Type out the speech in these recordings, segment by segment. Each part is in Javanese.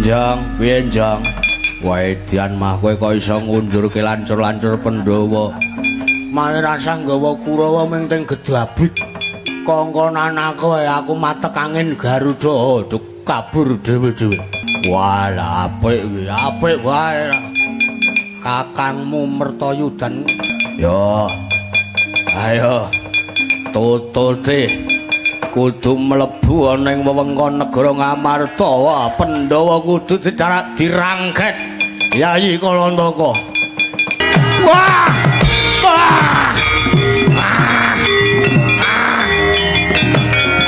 Jong, piye, Jong? Waedian mah kowe kok iso ngundurke lancur-lancur Pandhawa. Mane rasah nggawa Kurawa ming teng gedabik. Kongkonan aku ae aku matek angin Garuda duk kabur dhewe-dhewe. Wah, lah apik iki, apik wae. Kakangmu Mertoyudan. Yo. Ayo. Tutute kudu mlebu ana ing wewengkon negara Ngamarta. Wah, Pandhawa kudu dicarak dirangket. Yayi Kalantaka. Wah! Wah! Ah! Ah!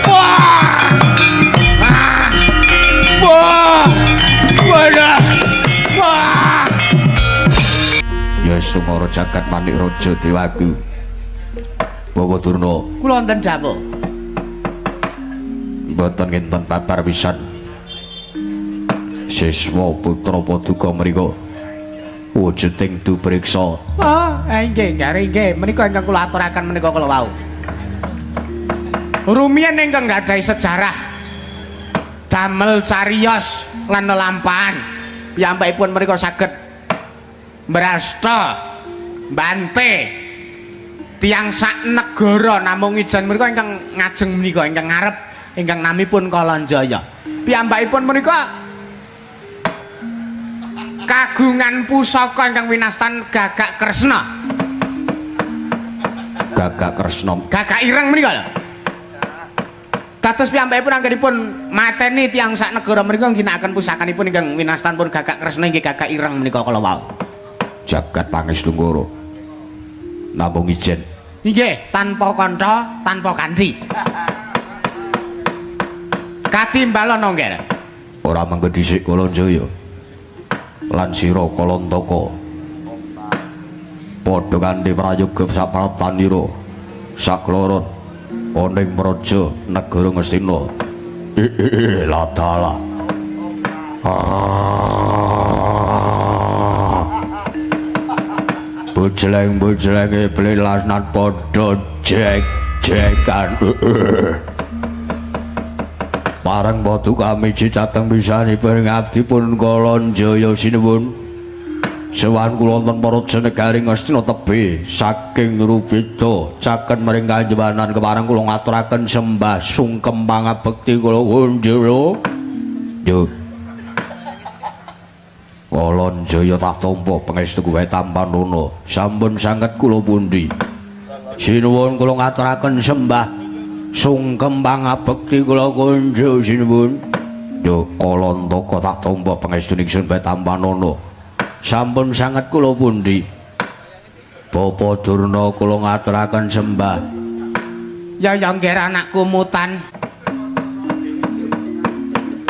Wah! Ah! Wah! Wadah! Wah! Ya sungara jagat manik raja dewaku. Bawa Durna. Kula wonten dawuh. Mboten kinten babar pisan. Siswa putra paduka mriku wujuding dupriksa. Oh, nggih, nggih, menika ingkang kula aturaken menika kala wau. Rumiyin ingkang gadhahi sejarah damel cariyos lan lelampahan piyambakipun menika saged mbrasta mbante tiyang sak negara namung ijen menika ingkang ngajeng menika ingkang ngarep ingkang namipun Kalanjaya. Piyambakipun menika kagungan pusaka ingkang winastan Gagak Kresna. Gagak Kresna. Gagak ireng menika lho. Dados piyambakipun anggenipun mateni tiyang sak negara menika ngginakaken pusakanipun ingkang winastan pun Gagak Kresna inggih Gagak ireng menika kala wau. Jagat pangestu ngoro. Namung ijen. Inggih, tanpa kanca, tanpa kanthi. Katimbalana nggih. Ora mengko dhisik Kalanjaya. Lan sira Kalantaka. Padha kanthi prayoga sapratanira sakloron ana ing praja negara Ngastina. Ladalah. Ah. Bojleng-bojlenge blelasnan padha jek-jekan. Pareng paduka miji cateng pisanipun ngabdi pun Kalanjaya sinuwun. Sowan kula wonten para negari Ngastina tebih saking Rubeda caken maring kanjemanan kepareng kula ngaturaken sembah sungkem pangabekti kula kunjara. Yo. Kalanjaya tak tampa pangestu kuwe tampanana. Sampun sanget kula pundi. Sinuwun kula ngaturaken sembah sungkem pangabekti kula kunjara sinuwun. Yo Kalantaka tak tampa pangestu ingsun bae tampanana. Sampun sanget kula pundi. Bapa Durna kula ngaturaken sembah. Ya ya nggih anakku mutan.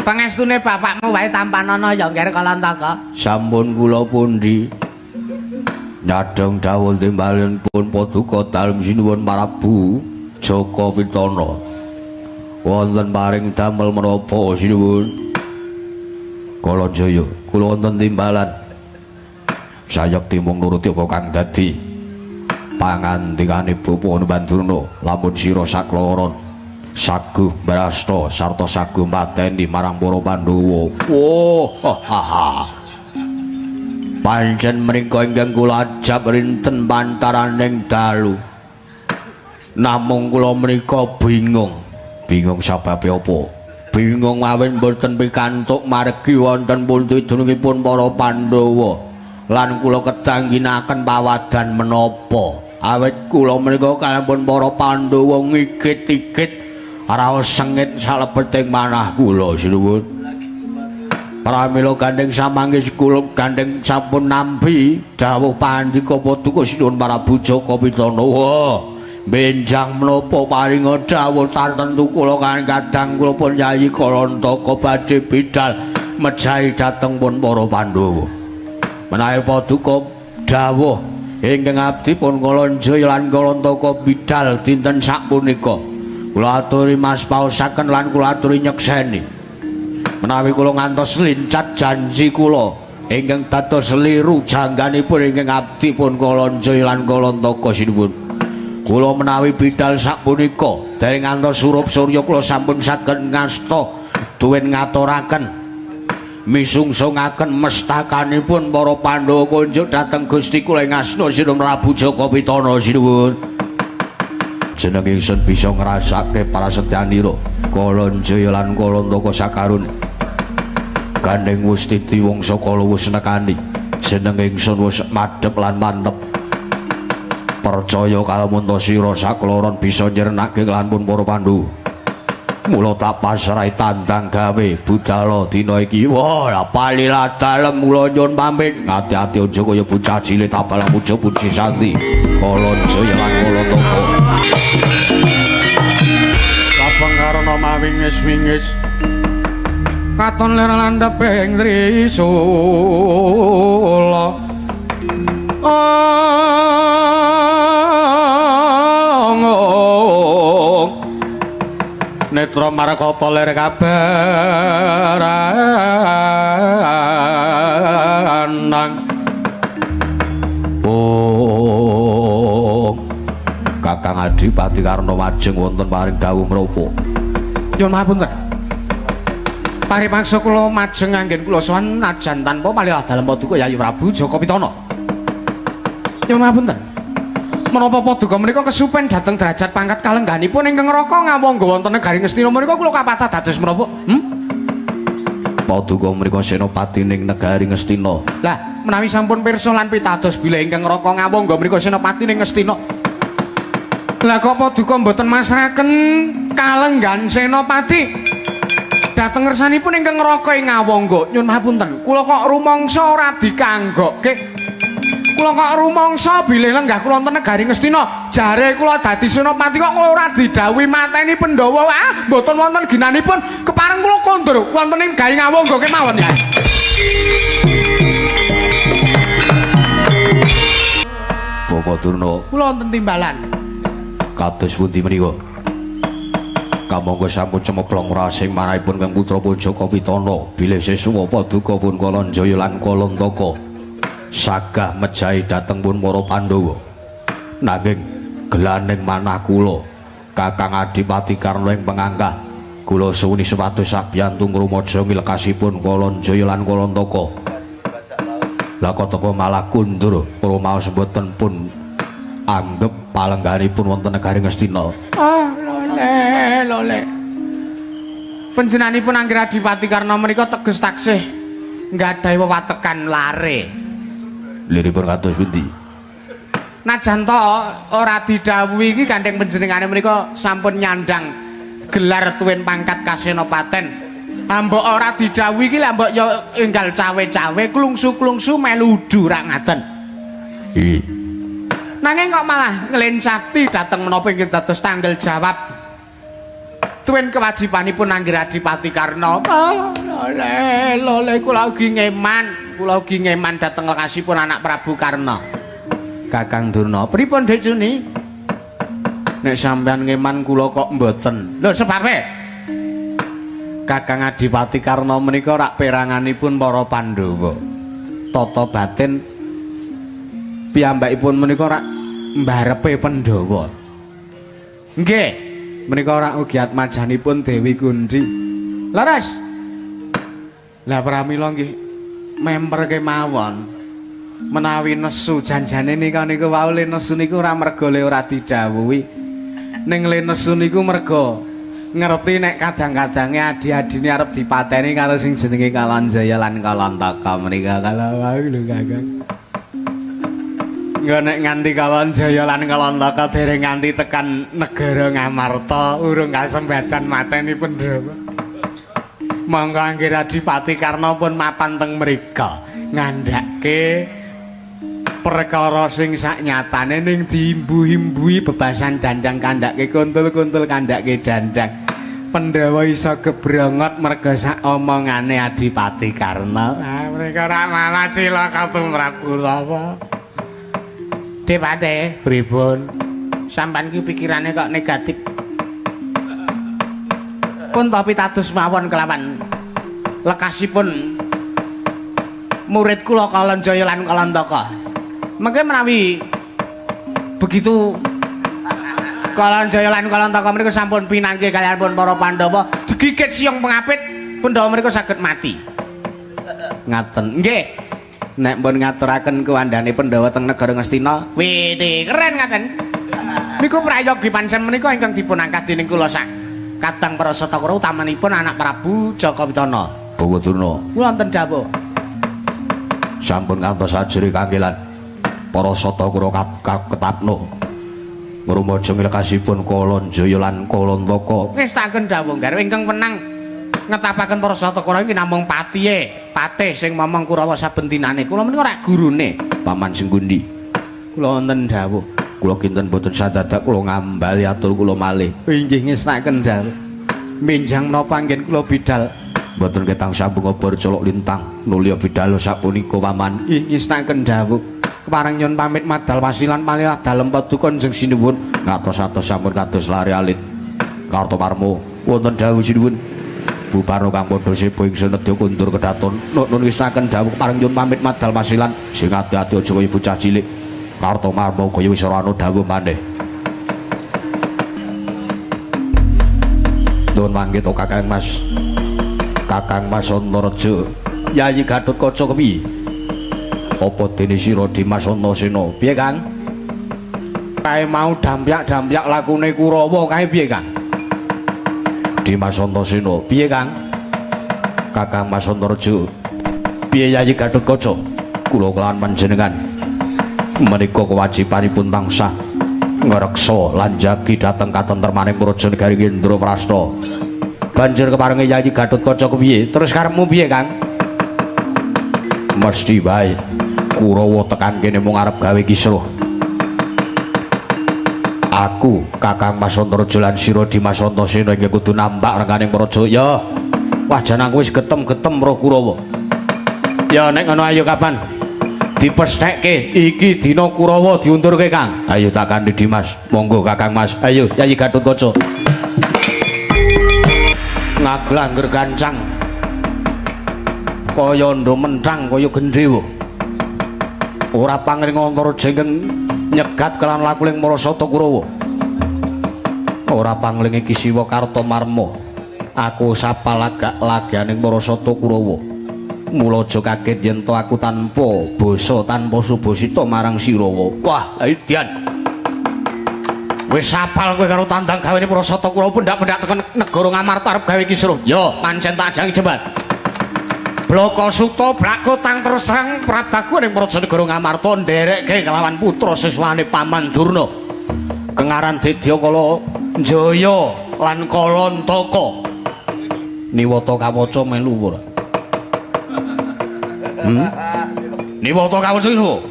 Pangestune bapakmu wae tampanana ya nggih Kalantaka. Sampun kula pundi. Nyadong dawuh timbalanipun paduka dalem sinuwun Prabu Jaka Pitana. Wonten paring damel menapa sinuwun? Kalanjaya, kula wonten timbalan. Sayekti mung nuruti apa kang dadi pangandikane Bapa Hanuman lamun sira sakloron saguh mbrasta sarta saguh mateni marang para Pandhawa. Oh, ha ha. Pancen mriko ingkang kula ajab rinten pantaraning dalu. Namung kula mriko bingung. Bingung sababe apa? Bingung awit mboten pikantuk margi wonten pundi dunungipun para Pandhawa. Lan kula kedah ngginakaken pawadan menapa? Awit kula menika kalampun para Pandhawa ngigit-igit raos sengit salebeting manah kula sinuwun. Pramila gandeng samangke kula gandeng sampun nampi dawuh pandika paduka sinuwun Prabu Jaka Pitana. Wah, benjang menapa paringa dawuh tartentu kula kadang kula pun Yayi Kalantaka badhe bidal mejahi dhateng pun para Pandhawa. Menawi paduka dawuh ingkang abdi pun Kalanjaya lan Kalantaka bidal dinten sapunika. Kula aturi mas paosaken lan kula aturi nyekseni. Menawi kula ngantos lincat janji kula ingkang dados liru jangganipun ingkang abdi pun Kalanjaya lan Kalantaka sinuwun. Kula menawi bidal sapunika dereng ngantos surup surya kula sampun saged ngasta duwen ngaturaken Misungsungaken mestakanipun para Pandhawa kunjuk dhateng Gusti kula ing asna Sinuwun Prabu Jaka Pitana sinuwun. Jeneng ingsun bisa ngrasake prasetyanira Kalanjaya lan Kalantaka sakarone. Gandeng wis titi wangsa kala wis nekani. Jeneng ingsun wis madhep lan mantep. Percaya kalamunta sira sakloron bisa nyirnake lan pun para Pandhawa. Mula tak pasrahi tandang gawe budala dina iki. Wah, la palila dalem kula nyuwun pamit. Ati-ati aja kaya bocah cilik tabalang puja puji santi. Kalanjaya lan Kalantaka. Kapeng karana mawingis-wingis. Katon lir landheping trisula. Netra markata lir kabaranang. Oh, Kakang Adipati Karna majeng wonten paring dawuh ngrapa? Nyuwun mahapunten. Paripaksa kula majeng anggen kula sowan najan tanpa palih dalem paduka Yayi Prabu Jaka Pitana. Nyuwun mahapunten. Menapa paduka menika kesupen dhateng derajat pangkat kalengganipun ingkang neraka ngawangga wonten negari Ngastina menika kula kapatah dados menapa? Paduka menika senopati ning negari Ngastina. Lah, menawi sampun pirsa lan pitados bilih ingkang neraka ngawangga menika senopati ning Ngastina. Lah kok paduka mboten masrahaken kalenggan senopati dhateng ngersanipun ingkang neraka ing ngawangga? Nyuwun mahapunten, kula kok rumangsa ora dikanggokke. Kula kok rumangsa bilih lenggah kula wonten negari Ngastina, jare kula dadi senopati kok ora didhawuhi mateni Pandhawa. Ah, mboten wonten ginanipun. Kepareng kula kondur wonten ing negari Ngawangga kemawon ya. Bapak Durna, kula wonten timbalan. Kados pundi menika? Kamangka sampun cemeplong rasing manahipun kang putra pun Jaka Pitana, bilih sesuwa paduka pun Kalanjaya lan Kalantaka sagah mejahi dhateng pun para Pandhawa. Nanging gelaning manah kula Kakang Adipati Karna ing pengangkah kula suwuni supados sabiyantu ngrumaja ngilekasipun Kalanjaya lan Kalantaka. Lah kok malah kundur rumaos mboten pun anggep palengganipun wonten negari Ngastina. Ah, lole, lole. Panjenenganipun Angger Adipati Karna menika teges taksih nggadahi wewatekan lare. Liripun kados pundi? Najan to ora didhawuhi iki gandeng panjenengane menika sampun nyandang gelar tuwin pangkat kasenopaten. Mbok ora didhawuhi iki lha mbok ya enggal cawe-cawe klungsu-klungsu melu udu ra ngaten. Nggih. Nanging kok malah nglencati dhateng menapa ingkang dados tanggel jawab tuwin kewajibanipun Angger Adipati Karna. Oh, lole, lole kula ugi ngeman, kula ugi ngeman dhateng lekasipun anak Prabu Karna. Kakang Durna, pripun Dik Juni? Nek sampean ngeman kula kok mboten. Lho sebabe? Kakang Adipati Karna menika rak peranganipun para Pandhawa. Tata batin piyambakipun menika rak mbarepe Pandhawa. Nggih, menika rak ugi atmajanipun Dewi Kundhi. Leres. Lah pramila nggih memper kemawon. Menawi nesu janjane nika niku wau le nesu niku ora merga le ora didhawuhi. Ning le nesu niku merga ngerti nek kadang-kadange adi-adine arep dipateni karo sing jenenge Kalanjaya lan Kalantaka menika kala wau lho Kakang. Engko nek nganti Kalanjaya lan Kalantaka dereng nganti tekan negara Ngamarta urung kasembatan mateni Pandhawa. Monggo Angger Adipati Karna pun mapan teng mrika ngandhake perkara sing saknyatane ning diimbu-imbui bebasan dandang kandhake kuntul-kuntul kandhake dandang. Pandhawa iso gebrongot merga sak omongane Adipati Karna. Ah mereka ora malah cilaka tumrap kula. Depate pripun? Sampeyan ki pikirane kok negatif. Pun to pitados mawon kelawan lekasipun murid kula Kalanjaya lan Kalantaka. Mengke menawi begitu Kalanjaya lan Kalantaka menika sampun pinanggih kaliyan pun para Pandhawa, digigit siung pengapit, Pandhawa menika saged mati. Ngaten. Nggih. Nek pun ngaturaken kuwandane Pandhawa teng negara Ngastina, wih, keren ngaten. Niku prayogi pancen menika ingkang dipun angkat dening kula sak kadang para Satakara utamanipun anak Prabu Jaka Pitana. Bawa Durna. Kula wonten dawuh. Sampun ngantos ajri kanggelan. Para Satakara ketapno. Ngrumaja nglekasipun Kalanjaya lan Kalantaka. Ngestaken dawuh garwa ingkang wenang ngetapaken para Satakara iki namung patihe, patih sing momong Kurawa saben dinane. Kula menika ora gurune. Paman Senggundi. Kula wonten dawuh. Kula kinten boten sadadak kula ngambali atur kula malih. Inggih ngestaken dawuh. Minjang menapa anggen kula bidal? Mboten ketang sambung obor colok lintang nulya bidal sapunika paman. Inggih ngestaken dawuh. Kepareng nyun pamit madal wasilan palilah dalem paduka Kanjeng Sinuwun. Ngatos-atos sampun kados lari alit. Kartomarmo wonten dawuh sinuwun. Bubarno kang padha sepo ingsun nedya kundur kedaton. Nun ngestaken dawuh kepareng nyun pamit madal wasilan sing ati-ati aja kaya bocah cilik. Kartomarmo kaya wis ora ana dawuh maneh. Nuwun mangke to Kakang Mas. Kakang Mas Antareja. Yayi Gatotkaca kepiye? Apa dene sira Dimas Antasena? Piye, Kang? Kae mau dampyak-dampyak lakune Kurawa kae piye, Kang? Dimas Antasena. Piye, Kang? Kakang Mas Antareja. Piye Yayi Gatotkaca? Kula kelawan panjenengan menika kewajibanipun tansah ngreksa lan jagi dhateng katentremaning praja negari Indraprasta. Banjur keparenge Yayi Gatotkaca kepiye? Terus karepmu piye, Kang? Mesti wae Kurawa tekan kene mung arep gawe kisruh. Aku Kakang Mas Antareja lan sira Dimas Antasena ingkang kudu nambak rengganing praja. Ya. Wah, jan aku wis getem-getem roh Kurawa. Ya nek ngono ayo kapan? Dipesthekke iki dina Kurawa diunturke, Kang. Ayo tak kandhi Dimas. Monggo Kakang Mas. Ayo Yayi Gatotkaca. Ngaglah nggergancang. Kaya ndho menthang kaya gendhewa. Ora pangring Antareja ingkang nyegat kelan lakuling Marasata Kurawa. Ora pangling iki Siwa Kartomarma. Aku sapa lagak laganing Marasata Kurawa. Mula aja kaget yen to aku tanpa basa tanpa subasita marang Sirawa. Wah, Dian. Wis apal kowe karo tandang gawene Marasata Kurawa pendak-pendak tekan negara Ngamarta arep gawe kisruh. Yo, pancen tak ajangi jembar. Blaka Suta blakotang terus terang prabdaku ning praja negara Ngamarta nderekke kelawan putra siswane Paman Durna. Kengaran Dedya Kala Jaya lan Kalantaka. Niwata kawaca melu ora? Niwata kawaca iku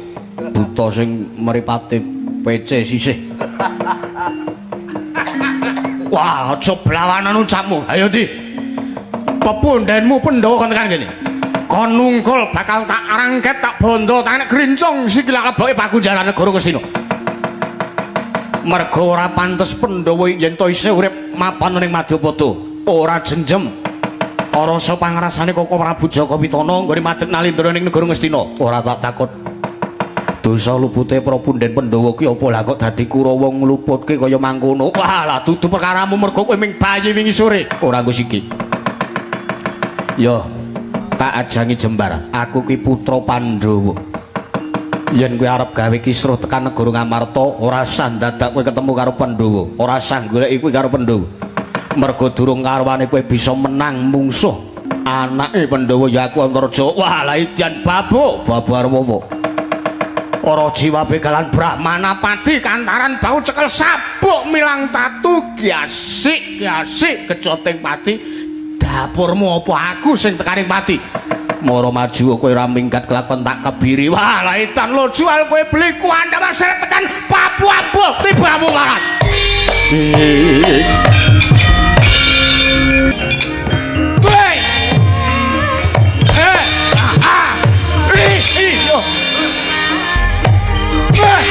buta sing mripate pece sisih. Wah, aja blawanan ucapmu. Ayo di. Pepundhenmu Pandhawa kon tekan kene. Kon nungkul bakal tak arangket tak bondo tak nek grincong sikil leboke pagunjaran negara Ngastina. Merga ora pantes Pandhawa yen to isih urip mapan ning Madyapada. Ora jenjem. Rasa pangrasane Koko Prabu Jaka Pitana nggone madeg nalindra ning negara Ngastina. Ora tak takut. Dosa lupute para punden Pandhawa ki apa lah kok dadi Kurawa ngluputke kaya mangkono. Wah, lah dudu perkaramu mergo kowe ming bayi wingi sore. Ora nggo siki. Yo, tak ajangi jembar. Aku ki putra Pandhawa. Yen kowe arep gawe kisruh tekan negara Ngamarta, ora sah dadak kowe ketemu karo Pandhawa. Ora sah goleki kowe karo Pandhawa. Mergo durung karwane kowe bisa menang mungsuh anake Pandhawa ya aku Antareja. Wah, lah idian babu, babu arep apa? Para jiwa begalan Brahmana padi kantaran bau cekel sabuk milang tatu giasik giasik kecoting pati. Dapurmu apa aku sing tekaning pati? Mara maju kowe ora minggat kelakon tak kebiri. Wah, lah itan lo jual kowe beli kuanda maseret tekan Papua bu tibamu marat. Woi. Eh, ah, ih, ih, yo. Eh.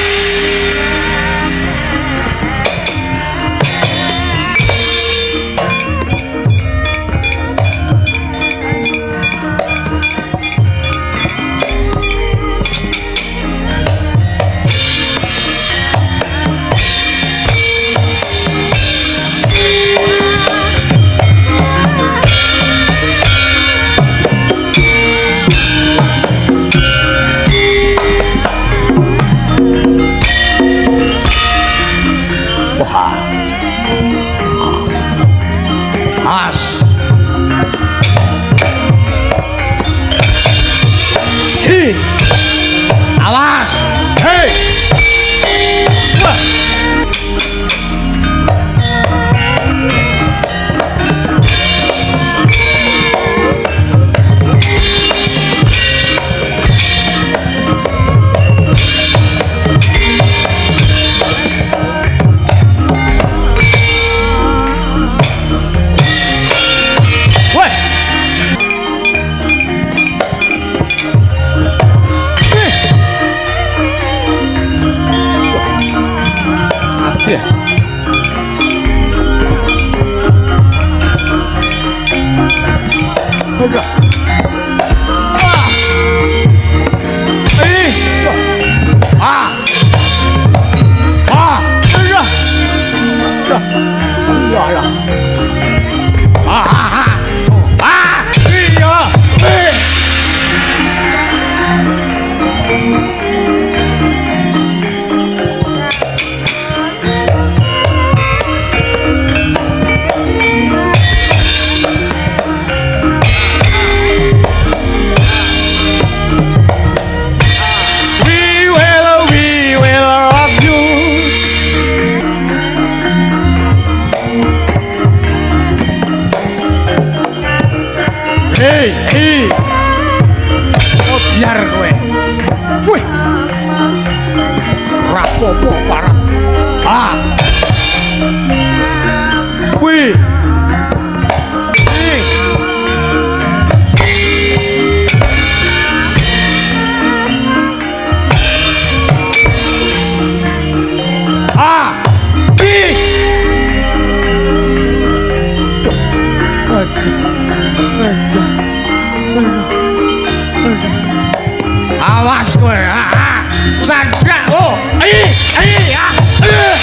Iya. Udah. Ih. Ah. Ah. Udah. Udah. Ya lah. Ah. Ah. Ah. Iya. Eh. We will rock you. Hei, hei. Oh, biar kowe. Wih. Rapopo parah. Ah. Wih. Ih. Ah. Ih. Awas kowe. Ah, ah. Sandak. Oh. Ih, ih, ah. Ih.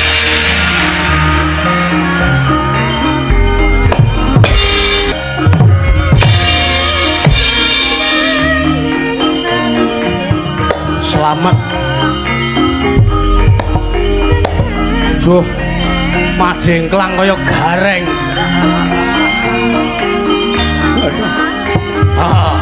Selamat. Duh, madengklang kaya gareng. Ah.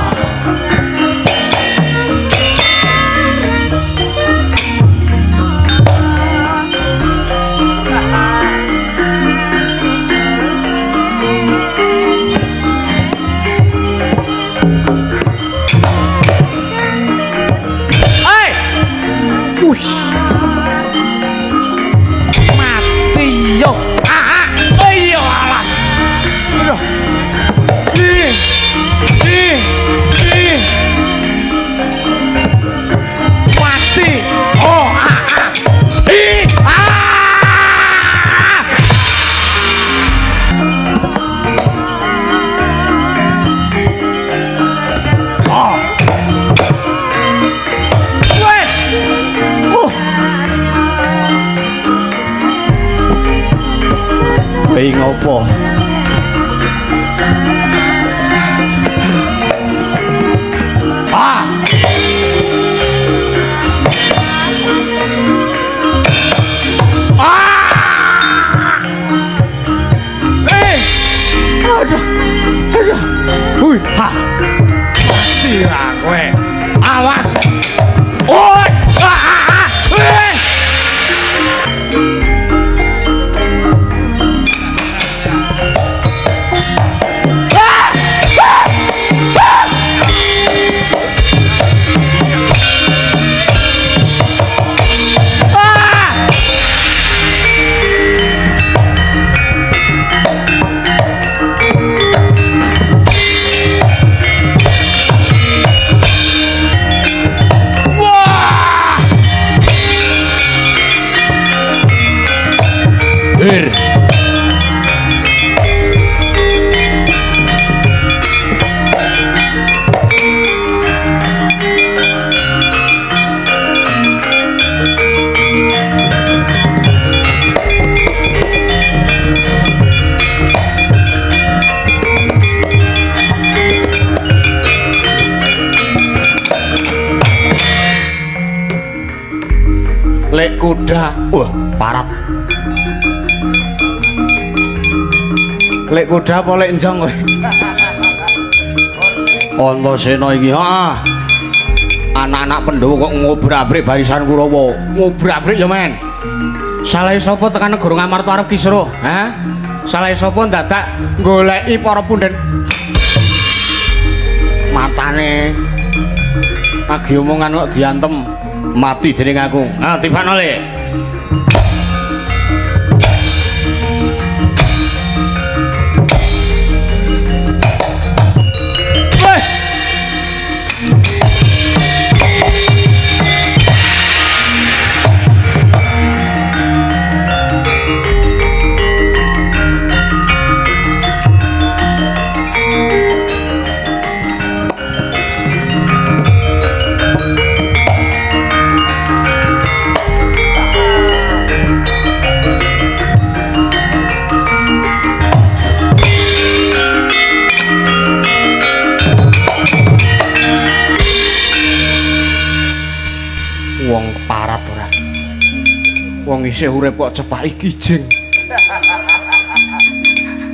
Hey! Wih. Mati yo. Ah, ah. Ayo alah. Aduh. Ih. Ih. Ih. Mati. Oh, ah, ah. Ih. Ah. Oh. Weh. Oh. Kowe ngopo? Ah. Ah. Eh. Aduh. Aduh. Hui, ha. Mati lah kowe. Awas. Oh. Ah, ah, ah. Eh. Ah! Wah! Ir. Lek kuda, wah, parat. Lek kuda apa lek njong kowe? Antasena iki, heeh. Anak-anak Pandhawa kok ngobrak-abrik barisan Kurawa. Ngobrak-abrik ya, men. Salahe sapa tekan negara Ngamarta arep kisruh, ha? Salahe sapa dadak goleki para punden? Matane lagi omongan kok diantem. Mati dening aku. Ah, tibakno le. Weh. ora. Wong isih urip kok cepak iki jeng.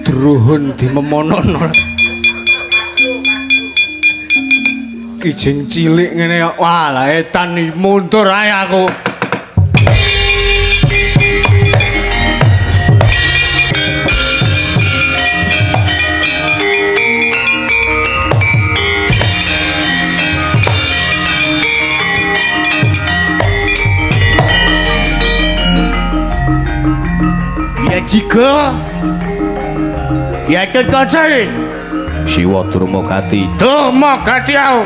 Druhun dimemono. Kijing cilik ngene kok. Wah, lah etan mundur ae aku. Ya jiga. Ya Gatotkaca. Siwa Durmagati. Durmagati aku.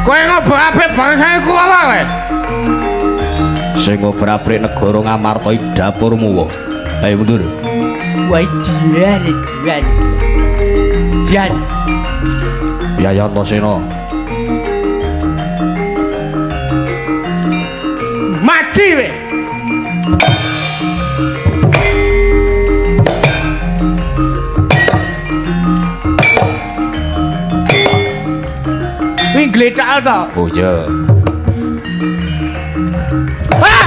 Kowe ngobrak-abrik bangsaku apa kowe? Sing ngobrak-abrik negara Ngamarta dapurmu wae. Ayo mundur. Wah, jian, jian. Jian. Yayan Antasena. Mati kowe. Kuwi glecak to. Oh iya. Ah!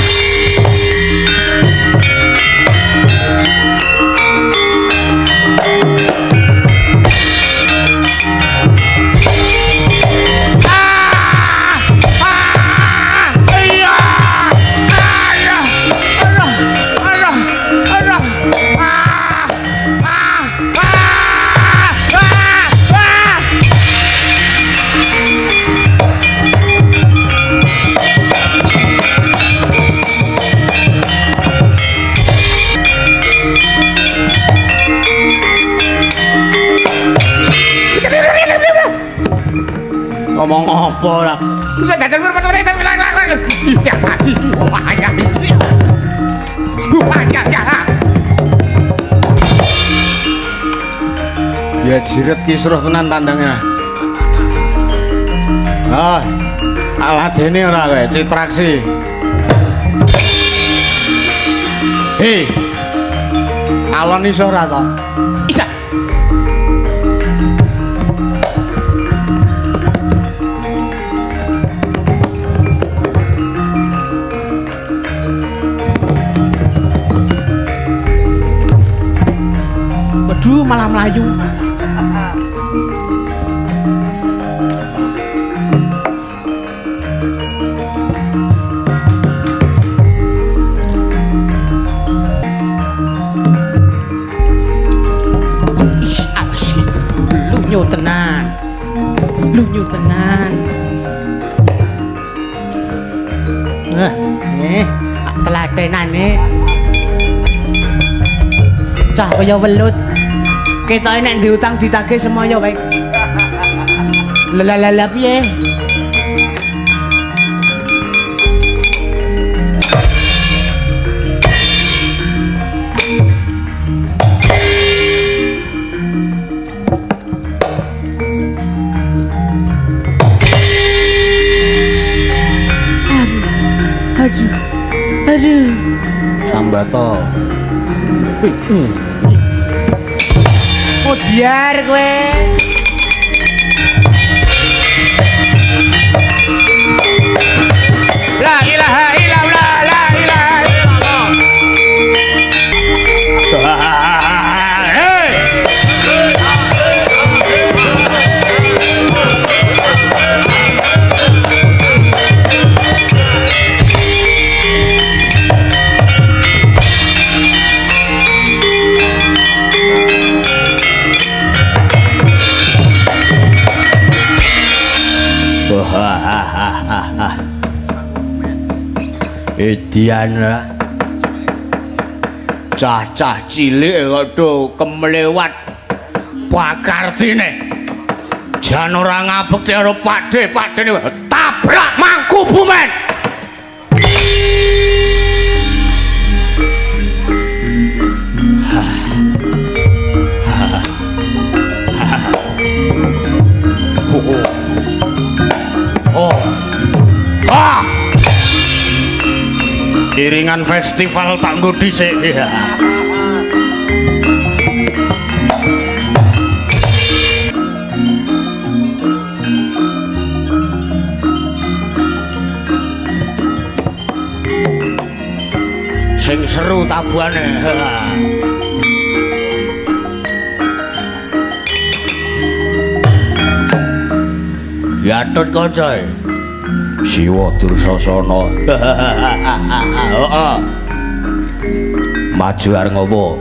Ah! Ah! Iya! Ah! Iya! Aduh! Aduh! Aduh! Ah! Ah! Ah! Ah! Ah! Ngomong apa ora? Ya jiret kisruh tenan tandangnya. Ah, aladene ora kowe, citraksi. Hei. Alon iso ora to? Isa. Waduh, malah melayu. Ih, awas iki. Lunyu tenan. Lunyu tenan. Nah, nih, telatenane. Cah kaya welut. Ketoke nek diutang ditagih semaya wae. Lah lah lah piye? Aduh. Aduh. Aduh. Sambato. Udiar kowe. La ilaha illallah, la ilaha illallah. Hey! Edian lah. Cah-cah cilik kok do kemlewat pakartine. Jan ora ngabekti karo Pakde, Pakdene tabrak mangku bumen. Oh. Ah. Iringan festival tak nggo dhisik. Iya. Sing seru tabuhane. Gatut Kaca. Siwa Dursasana. Heeh. Maju arep ngopo?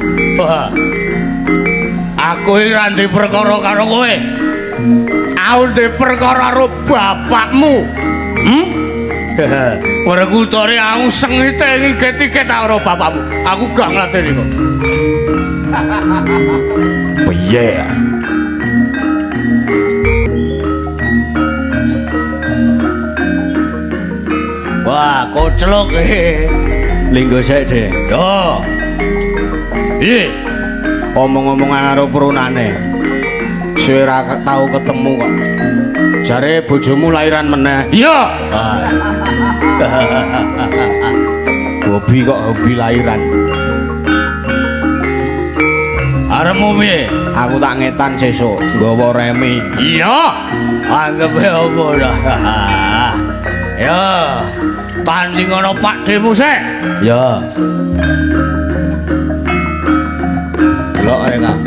Aku iki ra ndek perkara karo kowe. Aku ndek perkara karo bapakmu. Hmm? Werkutare aku sengite ngiget-iget karo bapakmu. Aku gak ngladeni kok. Piye? Wah, koclok. Linggo sik, Dik. Yo. Piye? Omong-omongan karo prunane. Suwe ra tau ketemu kok. Jare bojomu lairan meneh. Iya. Hobi kok hobi lairan. Arepmu piye? Aku tak ngetan sesuk nggawa remi. Iya. Anggepe opo dah. Ya. Tanding ana pakdemu sik. Ya. Delok ae, Kang.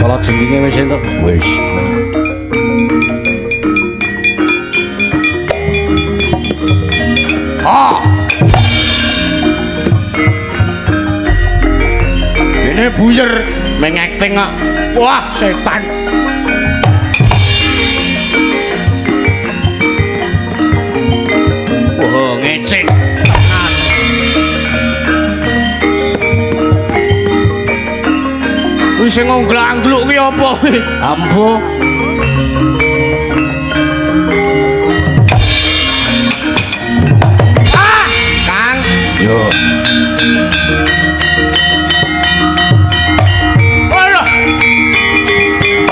Kalau jengkinge wis entuk, wis. Ah. Ini buyer mengacting kok. Wah, setan. Wah, ngecek. Kuwi sing ngglak-nggluk ki apa kuwi? Ambo. Ah, Kang. Yo. Aduh.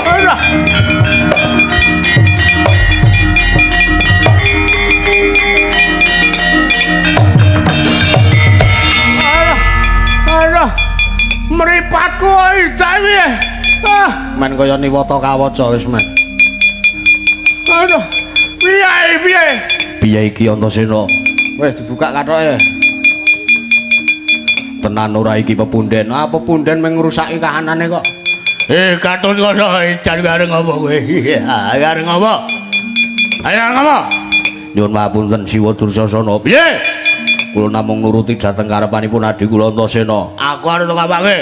Aduh. Aduh. Aduh. Mripatku iki. Ah, men kaya niwata kawaca wis men. Aduh. Piye piye? Piye iki Antasena? Wis dibuka kathoke. Tenan ora iki pepunden? Ah, pepunden mung ngrusaki kahanane kok. Katut kono jan arep ngopo kowe? Arep ngopo? Ayo ngopo? Nyuwun papunten Siwa Dursasana. Piye? Kula namung nuruti dhateng karepanipun adhi kula Antasena. Aku arep tekapake.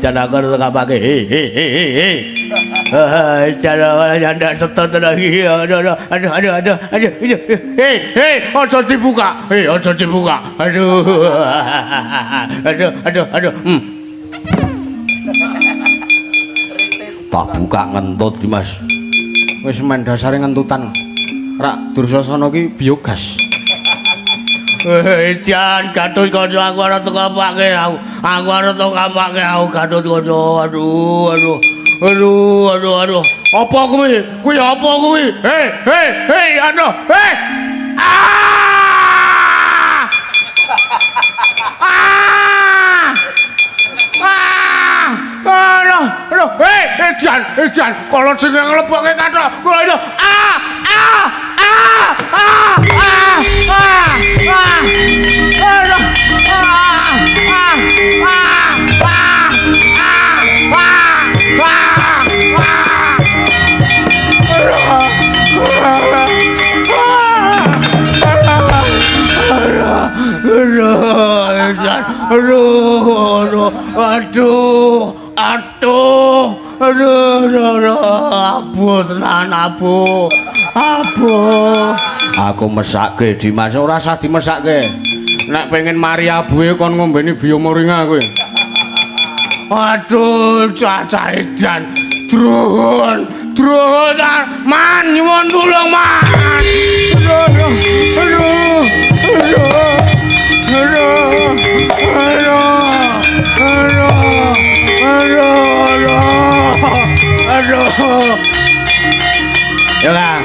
Jan aku arep tekapake. Jan nyandak setot lagi. Aduh aduh aduh aduh aduh. Hei, aja dibuka. Hei, aja dibuka. Aduh. Aduh aduh aduh. Tak buka ngentut iki, Mas. Wis men dasare ngentutan. Rak Dursasana ki biogas. Jan Gatut Kaca aku arep tekapake aku. Aku arep tekapake aku Gatut Kaca. Aduh aduh. Aduh aduh aduh. Apa kuwi? Kuwi apa kuwi? Hei hei hei aduh. Hei. Ah! Ah! Ah! Aduh aduh. Hei Jan Jan kalau sing nglebokke kathok kula itu. Ah! Ah! Ah! Ah! Ah! Ah! Ah! Aduh! Ah! Ah! Ah! Ah! Ah! Ah! Ah! Ah! Aduh, aduh, aduh, aduh, aduh, aduh, abu tenan abu, abu. Aku mesake Dimas, ora usah dimesake. Nek pengen mari abuhe kon ngombeni biomoringa kowe. Aduh, cacah edan. Druhun, druhun, man nyuwun tulung man. Aduh, aduh, aduh, aduh, aduh, aduh, aduh, aduh, aduh. Yo Kang.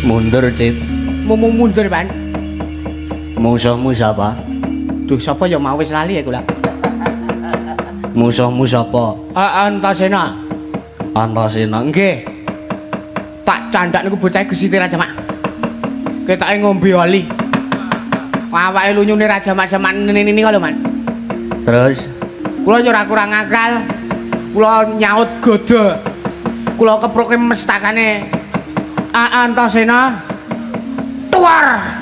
Mundur, Cit. Mumu mundur, Pan. Musuhmu sapa? Duh, sapa ya mau wis lali ya kula. Musuhmu sapa? Antasena. Antasena. Nggih. Tak candak niku bocah Gusti Raja Mak. Ketake ngombe oli. Awake lunyune Raja Mak jaman ngene niku lho, Man. Terus kula yo ora kurang akal. Kula nyaut goda. Kula keproke mestakane Antasena. Tuar.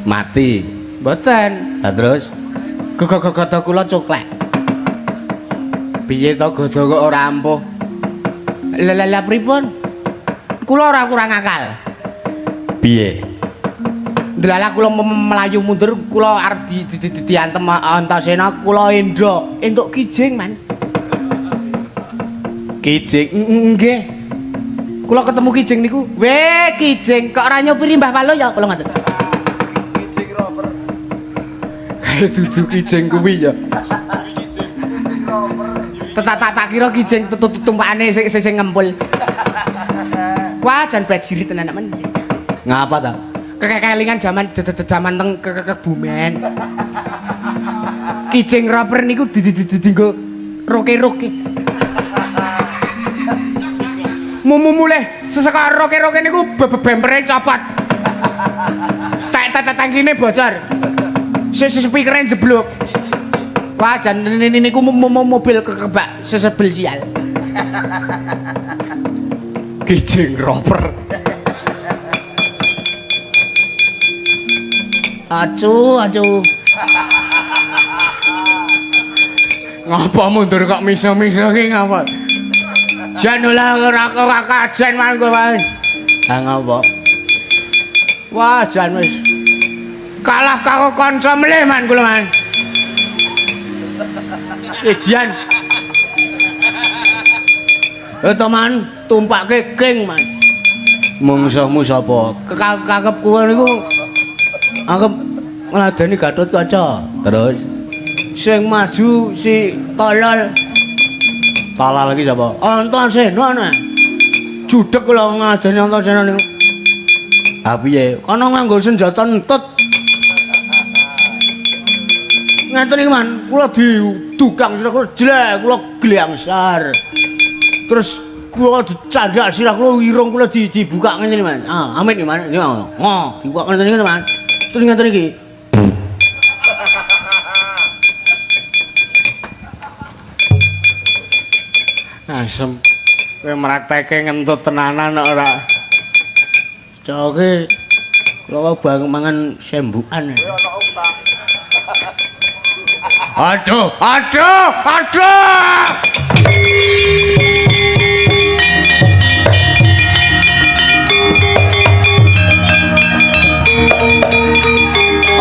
Mati. Mboten. Lah terus gogogodo kula coklek. Piye to godo kok ora ampuh? Lah lah lah pripun? Kula ora kurang akal. Piye? Ndelalah kula melayu mundur, kula arep diantem Antasena, kula endha entuk kijing, Man. Kijing? Nggih. Kula ketemu kijing niku, "Weh, kijing, kok ora nyopiri Mbah Palo ya?" Kula ngoten. Kijing rover. Kae dudu kijing kuwi ya. Tak kira kijing tumpakane sing ngempul. Wah, jan bajiri tenan men. Ngapa ta? Kekelingan jaman jaman teng Kebumen. Kijing rover niku dinggo roke-roke. Mumu mulih seseka roke-roke niku bebempere copot. Tek tangkine bocor. Speakere jeblok. Wah, jan niku mobil kekebak sesebel sial. Kijing rover. Acu, acu. Ngapa mundur kok miso-miso ki ngapa? Jan ora ora kajen man kowe. Ha ngapa? Wah, jan wis kalah karo kanca melih man kula man. Edian. To man, tumpake king man. Mungsuhmu sapa? Kakep kuwe niku anggep ngladeni Gatotkaca. Terus sing maju si tolol. Tolol iki sapa? Antasena nah. Judeg kula ngladeni Antasena niku. Ha piye? Kana nganggo senjata entut. Ngeten iki man, kula didugang sirah kula jlek, kula glengsar. Terus kula dicandak sirah kula irung kula dibuka ngene iki man. Ah, amit iki man. Oh, dibuka ngene iki man. Terus ngeten iki. Asem. Kowe mrakteke ngentut tenanan kok ora. Coke kula bang mangan sembukan. Aduh, aduh, aduh.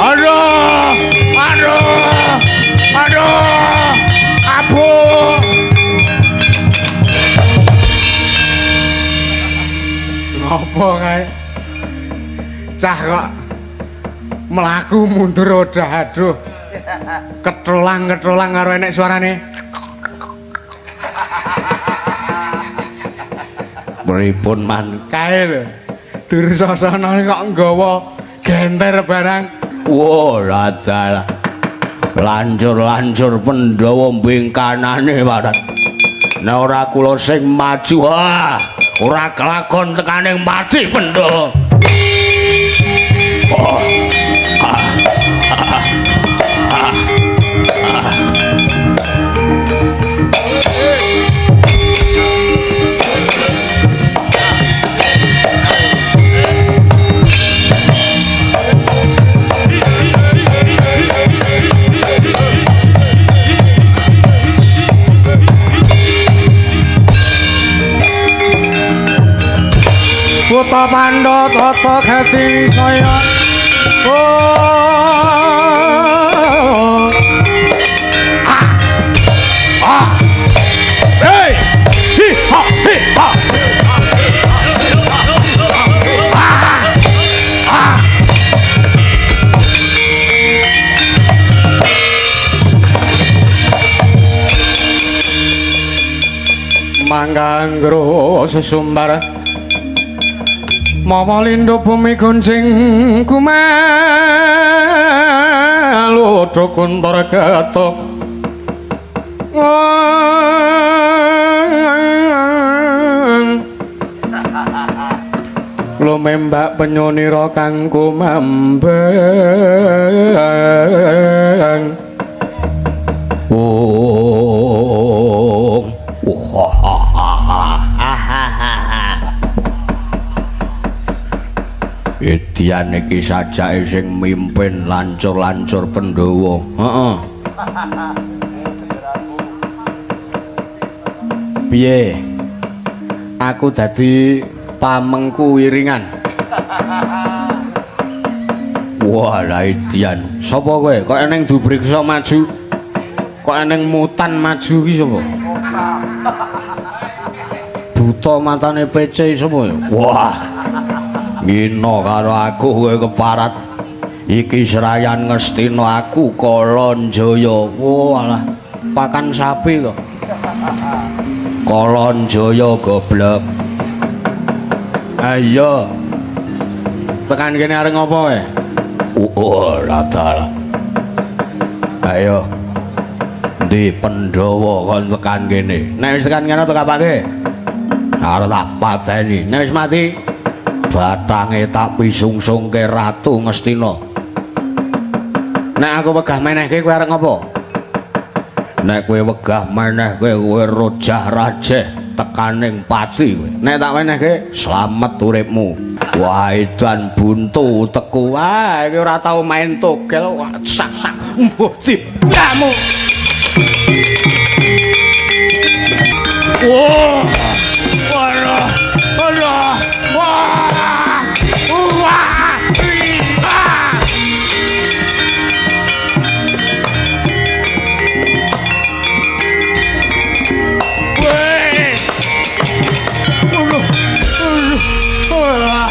Aduh, aduh, aduh, abuh. Ngopo kae? Cah kok mlaku mundur odah aduh. Ketrolang-ketrolang karo enek suarane. Pripun man? Kae lho. Dursasana kok nggawa genter barang. Wah, rada. Lancur-lancur Pandhawa mbingkanane parat. Nek ora kula sing maju, ah, ora kelakon tekaning mati Pandhawa. Oh. Ah. Ah. Ah. Ah. Buta Pandha tata gati saya. Oh. Ah. Ah. Hey. Hi ha hi ha. Ah. Ah. Mangga sesumbar mawa lindho bumi goncing gumantung. dalu do kuntor ketok. Lumembak penyonira kang kumambang. Oh. Edian iki sajake sing mimpin lancur-lancur Pandhawa. Heeh. Piye? Aku dadi pamengku wiringan. Wah, lah edian. Sapa kowe? Kok eneng dubriksa maju? Kok eneng mutan maju ki sapa? Buta matane PC sapa ya? Wah. Ngino karo aku kowe keparat. Iki serayan Ngastina aku Kalanjaya. Walah, pakan sapi to. Kalanjaya goblok. Ayo. Tekan kene arep ngopo kowe? Oh, dalah. Ayo. Ndi Pandhawa kon tekan kene? Nek wis tekan kene tak apake? Arep tak pateni. Nek wis mati batange tak pisungsungke Ratu Ngastina. Nek aku wegah menehke kowe arep ngopo? Nek kowe wegah menehke kowe rojah rajeh tekaning pati kowe. Nek tak menehke slamet uripmu. Wah, edan buntu teku. Wah, iki ora tau main togel. Sak-sak mbuh tibamu. Wah. Walah. Walah. Wah. Wah. Ah. Weh. Aduh. Aduh. Wah.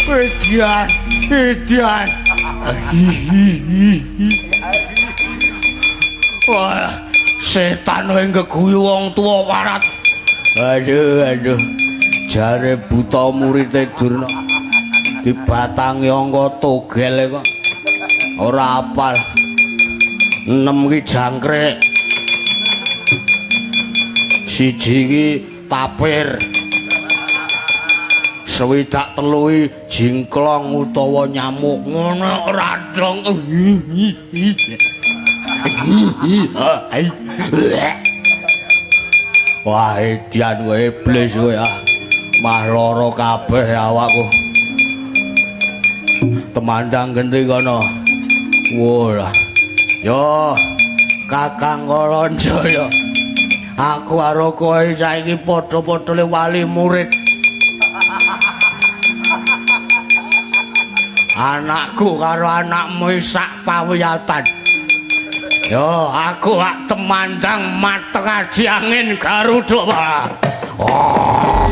Edian. Edian. Wah, setan kowe nggeguyu wong tuwa warat. Aduh, aduh. Jare buta murite Durna dibatangi angka togel kok ora apal. 6 ki jangkrik. 1 ki tapir. 23 jingklong utawa nyamuk. Ngono ora dong. Wah, edian kowe iblis kowe ah. Mah lara kabeh awakku. Temandang genti kono. Wah. Yo, Kakang Kalanjaya. Aku karo kowe saiki padha-padha wali murid. Anakku karo anakmu sak pawiyatan. Yo, aku hak temandang mateng aji angin Garuda. Oh.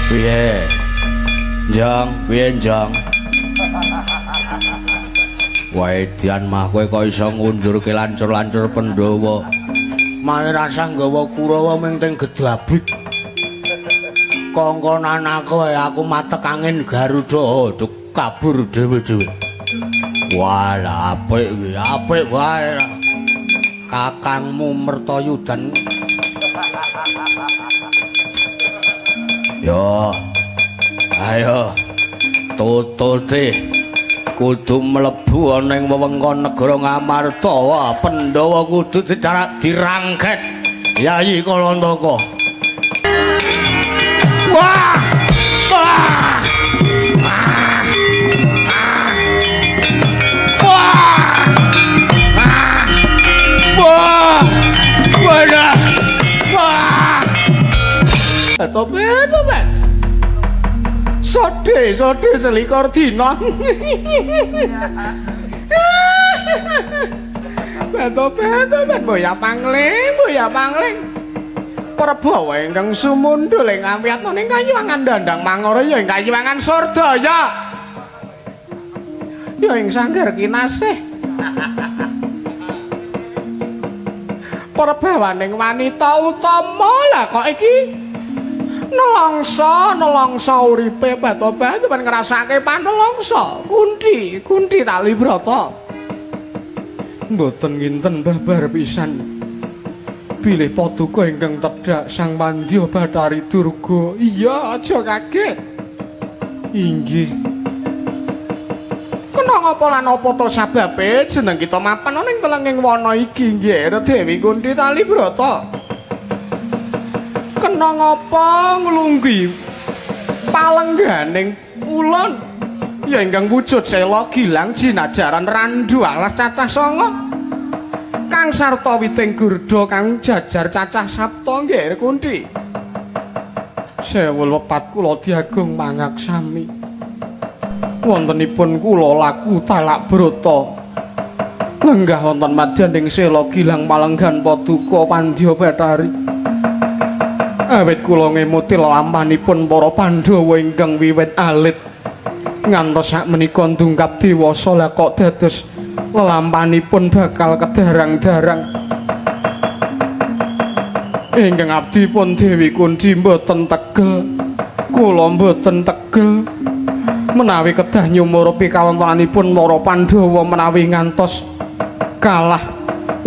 Piye? Jang, piye Jang? Wae dian mah kowe kok iso ngundurke lancur-lancur Pandhawa. Mane rasah nggawa Kurawa ming teng gedabik. Kongkonan aku aku matek angin Garuda kabur dhewe-dhewe. Wah, lah apik iki, apik wae. Kakangmu Mertoyudan. Yo. Ayo. Tutute kudu mlebu ana ing wewengkon negara Ngamarta. Wah, Pandhawa kudu dicarak dirangket. Yayi Kalantaka. Wah! Wah! Wah! Wah! Wah! Wah! Wah! Tobat, tobat. Sode, sode selikur dina. Beto-beto ben boya pangling, boya pangling. Prabawa ingkang sumundhul ing awiyatna ning kayuwangan Dandang Mangara ya ing kayuwangan Surdaya. Ya ing sanggar kinasih. Prabawaning wanita utama lah kok iki nelongso, nelongso uripe beto-beto ben ngrasake panelongso. Kundi, kundi tali brata. Mboten nginten babar pisan. Bilih paduka ingkang tedhak Sang Pandya Bathari Durga. Iya, aja kaget. Inggih. Kena ngapa lan apa to sababe jeneng kita mapan ana ing telenging wana iki nggih Dewi Kunthi Talibrata. Kena ngapa nglungguhi palengganing ulun ya ingkang wujud sela gilang jinajaran randu alas cacah sanga. Kang sarta witing gurda kang jajar cacah sapta nggih Kunthi. Sewul wepat kula diagung mangaksami. Wontenipun kula laku talak brata. Lenggah wonten madyaning sela gilang palenggan paduka Pandya Bathari. Awit kula ngemuti lelampanipun para Pandhawa ingkang wiwit alit ngantos sakmenika ndungkap dewasa lah kok dados lelampanipun bakal kedarang-darang. Ingkang abdi pun Dewi Kunthi mboten tegel. Kula mboten tegel menawi kedah nyumurupi kawontenanipun para Pandhawa menawi ngantos kalah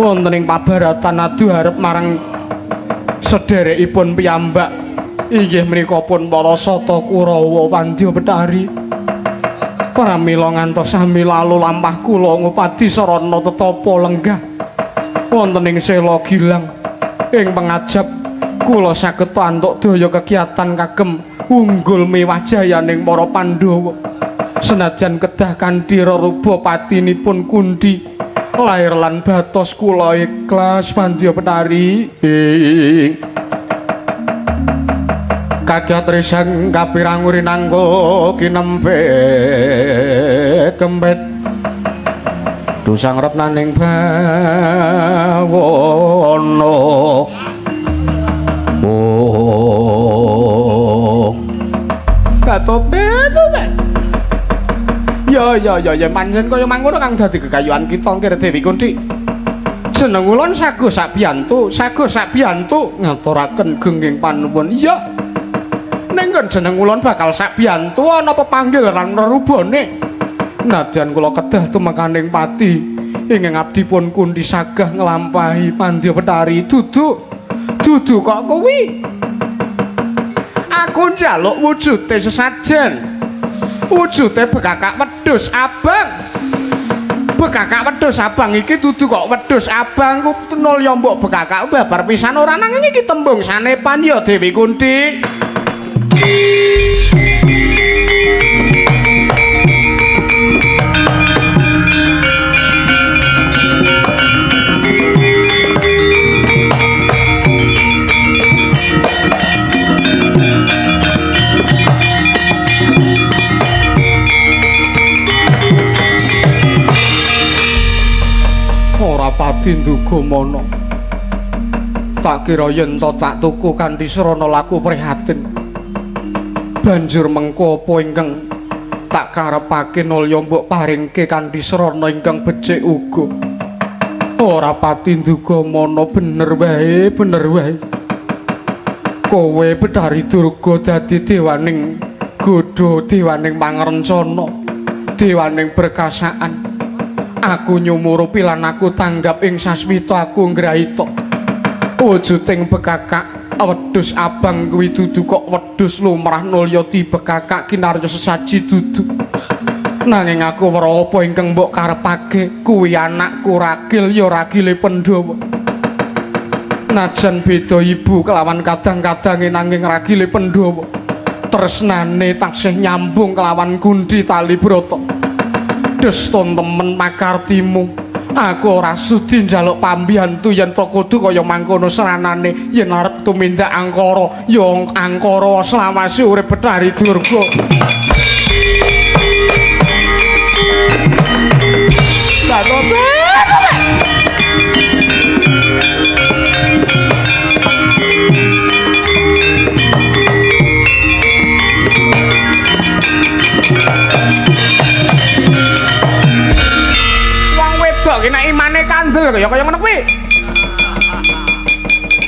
wonten ing pabaratan adu arep marang sederekipun piyambak inggih menika pun para Sata Kurawa Pandya Bathari. Pramila ngantos sami lalu lampah kula ngupadi sarana tetapa lenggah wonten ing sela gilang ing pengajap kula saged antuk daya kegiatan kagem unggul mewah jayaning para Pandhawa senajan kedah kanthi reruba patinipun Kunthi lair lan batos kula ikhlas Pandya Bathari. Kagiat risang kapirang urinanggo kinempit kempit dusang retnaning bawono. Oh Beto-beto. Ya ya ya ya pancen kaya mangono kang dadi kekayuan kita nggih Dewi Kunthi. Jeneng ulun Sago Sabiyantu, Sago Sabiyantu ngaturaken gengging panuwun. Iya. Ning nggon jeneng ulun bakal Sabiyantu ana pepanggil lan rerubane. Nadyan kula kedah tumekaning pati ingkang abdi pun Kunthi sagah nglampahi Pandya Bathari. Dudu dudu kok kuwi. Aku njaluk wujude sesajen. Wujude bekakak wedhus abang. Bekakak wedhus abang iki dudu kok wedhus abang ku nulya mbok bekakak babar pisan ora nanging iki tembung sanepan ya Dewi Kunthi. Ora pati nduga mana. Tak kira yen to tak tuku kanthi srana laku prihatin. Banjur mengko apa ingkang tak karepake nulya mbok paringke kanthi srana ingkang becik uga. Ora pati nduga mana, bener wae, bener wae. Kowe Bathari Durga dadi dewaning godha, dewaning pangrencana, dewaning berkasaan. Aku nyumurupi lan aku tanggap ing sasmita aku ngraita. Wujuding bekakak wedhus abang kuwi dudu kok wedhus lumrah nulya dibekakak kinarya sesaji dudu. Nanging aku weruh apa ingkang mbok karepake kuwi anakku ragil ya ragile Pandhawa. Najan beda ibu kelawan kadang-kadange nanging ragile Pandhawa. Tresnane taksih nyambung kelawan Kunthi Talibrata. Desta temen pakartimu. Aku ora sudi njaluk pambiyantu yen to kudu kaya mangkono sranane yen arep tumindak angkara ya angkara selawase urip Bathari Durga. Lah to ki nek imane kandel kaya kaya ngono kuwi.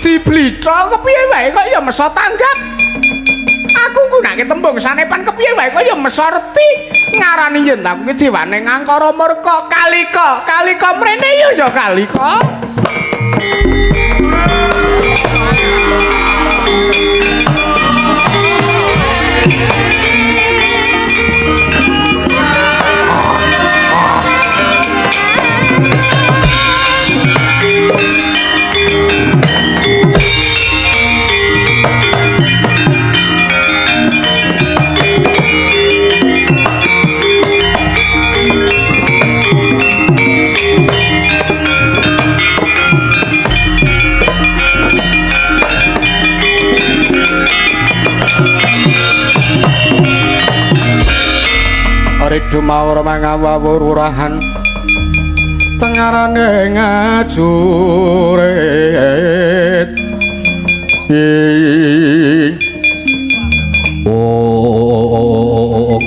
Diblitha kepiye wae kok ya meso tanggap. Aku nggunake tembung sanepan kepiye wae kok ya meso reti. Ngarani yen aku ki dewane ngangkara murka kalika, kalika mrene ya ya kalika. Ridu mawar mangawururahan tengarane ngajurit oh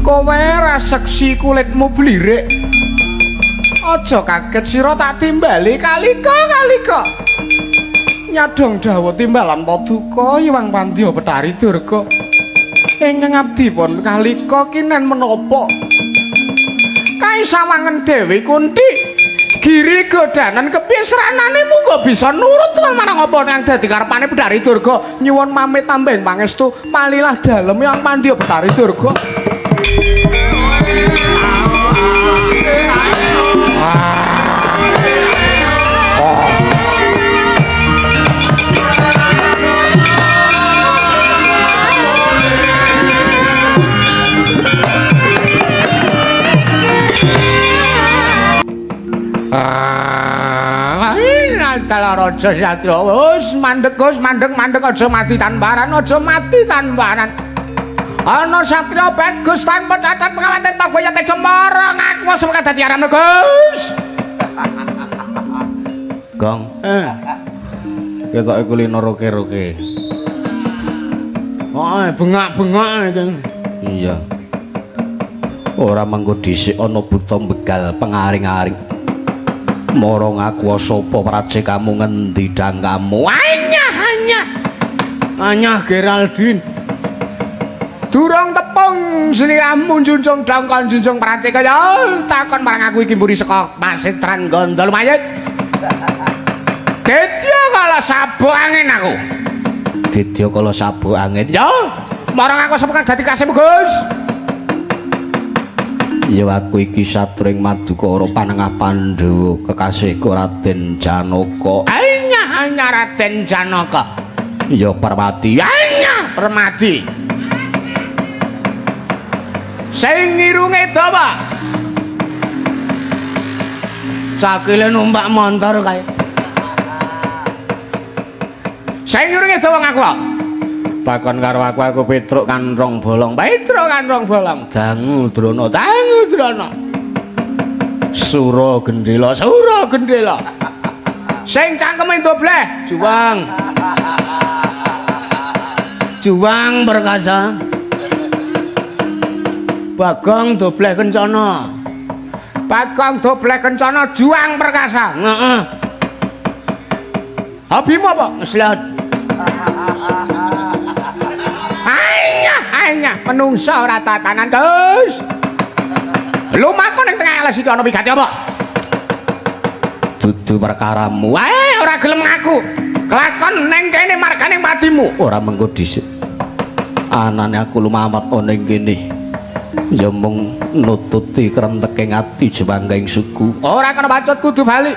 kowe ra seksi kulitmu blirik aja kaget sira tak timbali kalika kalika nyadong dawuh timbalan paduka Hyang Pandya Betari Durga ingkang abdi pun kalika kinen menapa kae sawangen Dewi Kunti giri godanan kepiye sranane munggo bisa nurut marang apa kang dadi karepane Betari Durga nyuwun pamit tambeng pangestu palilah dalem Hyang Pandya Betari Durga. Raja Satria wis mandeg Gus mandeg mandeg aja mati tanparan aja mati tanparan ana satria bagus tanpa cacat pengawaten togo ya tejo mara ngaku semoga dadi aramno Gus. Gong ketoke kulino roke-roke oh bengak-bengak iki iya ora mengko dhisik ana buta begal pengaring-aring mara ngaku sapa pracekamu ngendi dangkamu anyah anyah anyah Geraldine durung tepung sliramu junjung dangkon junjung praceka ya takon marang aku iki mburi saka Pasitran Gondol Mayit Dedya kala sabuk angin aku Dedya kala sabuk angin ya marang aku sapa kang dadi kasihmu Gus. Ya aku iki satring Madukara panengah Pandhawa kekasihku Raden Janaka. Anyah anyah Raden Janaka. Ya Permati. Anyah Permati. Sing irunge dawa. Cakile numpak montor kae. Sing irunge dawa ngaku. Takon karo aku, aku Petruk kanrong bolong. Petruk kanrong bolong. Dangu Drona, dangu Drona. Sura Gendela, sura Gendela. Sing cangkeme dobleh, Juwang. Juwang perkasa. Bagong dobleh kencana. Bagong dobleh kencana, Juwang perkasa. Heeh. Hobimu apa? Ngeslot. Anyah menungsa ora tatanan Gus. Lumaku ning tengah alas iki ana wigati apa? Dudu perkaramu. Wae ora gelem ngaku. Kelakon ning kene margane patimu. Ora mengko dhisik. Anane aku lumawat ana ing kene. Ya mung nututi krenteke ati jewangking suku. Ora kena bacut kudu bali.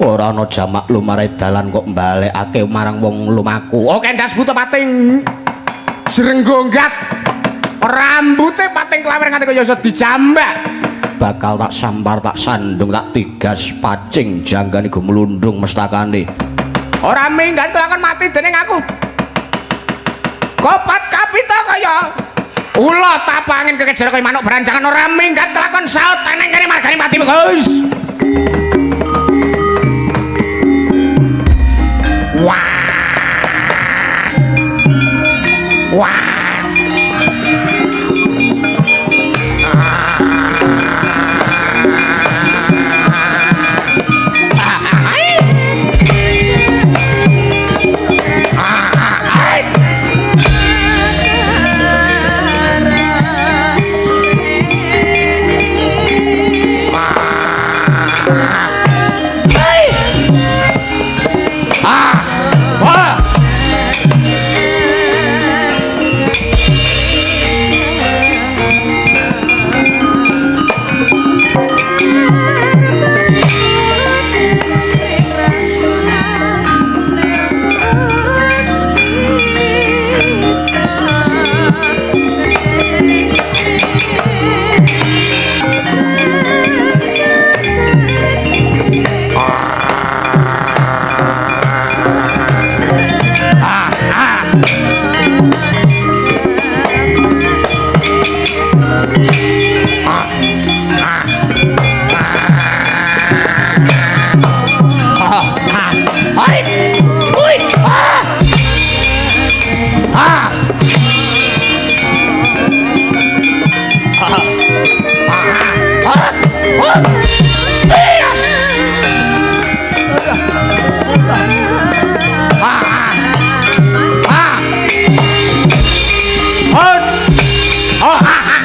Ora ana jamak lumare dalan kok mbalekake marang wong lumaku. Oke ndas buta pating jrenggonggat. Rambute pating klawer nganti kaya iso dijambak. Bakal tak sampar tak sandung tak tigas pacing janggane gumlundung mestakane. Ora minggat kelakon mati dening aku. Kopat kapita kaya ula tapangin kekejar kaya manuk beranjangan ora minggat kelakon saut eneng kene margane mati Gus. Wah. Wah.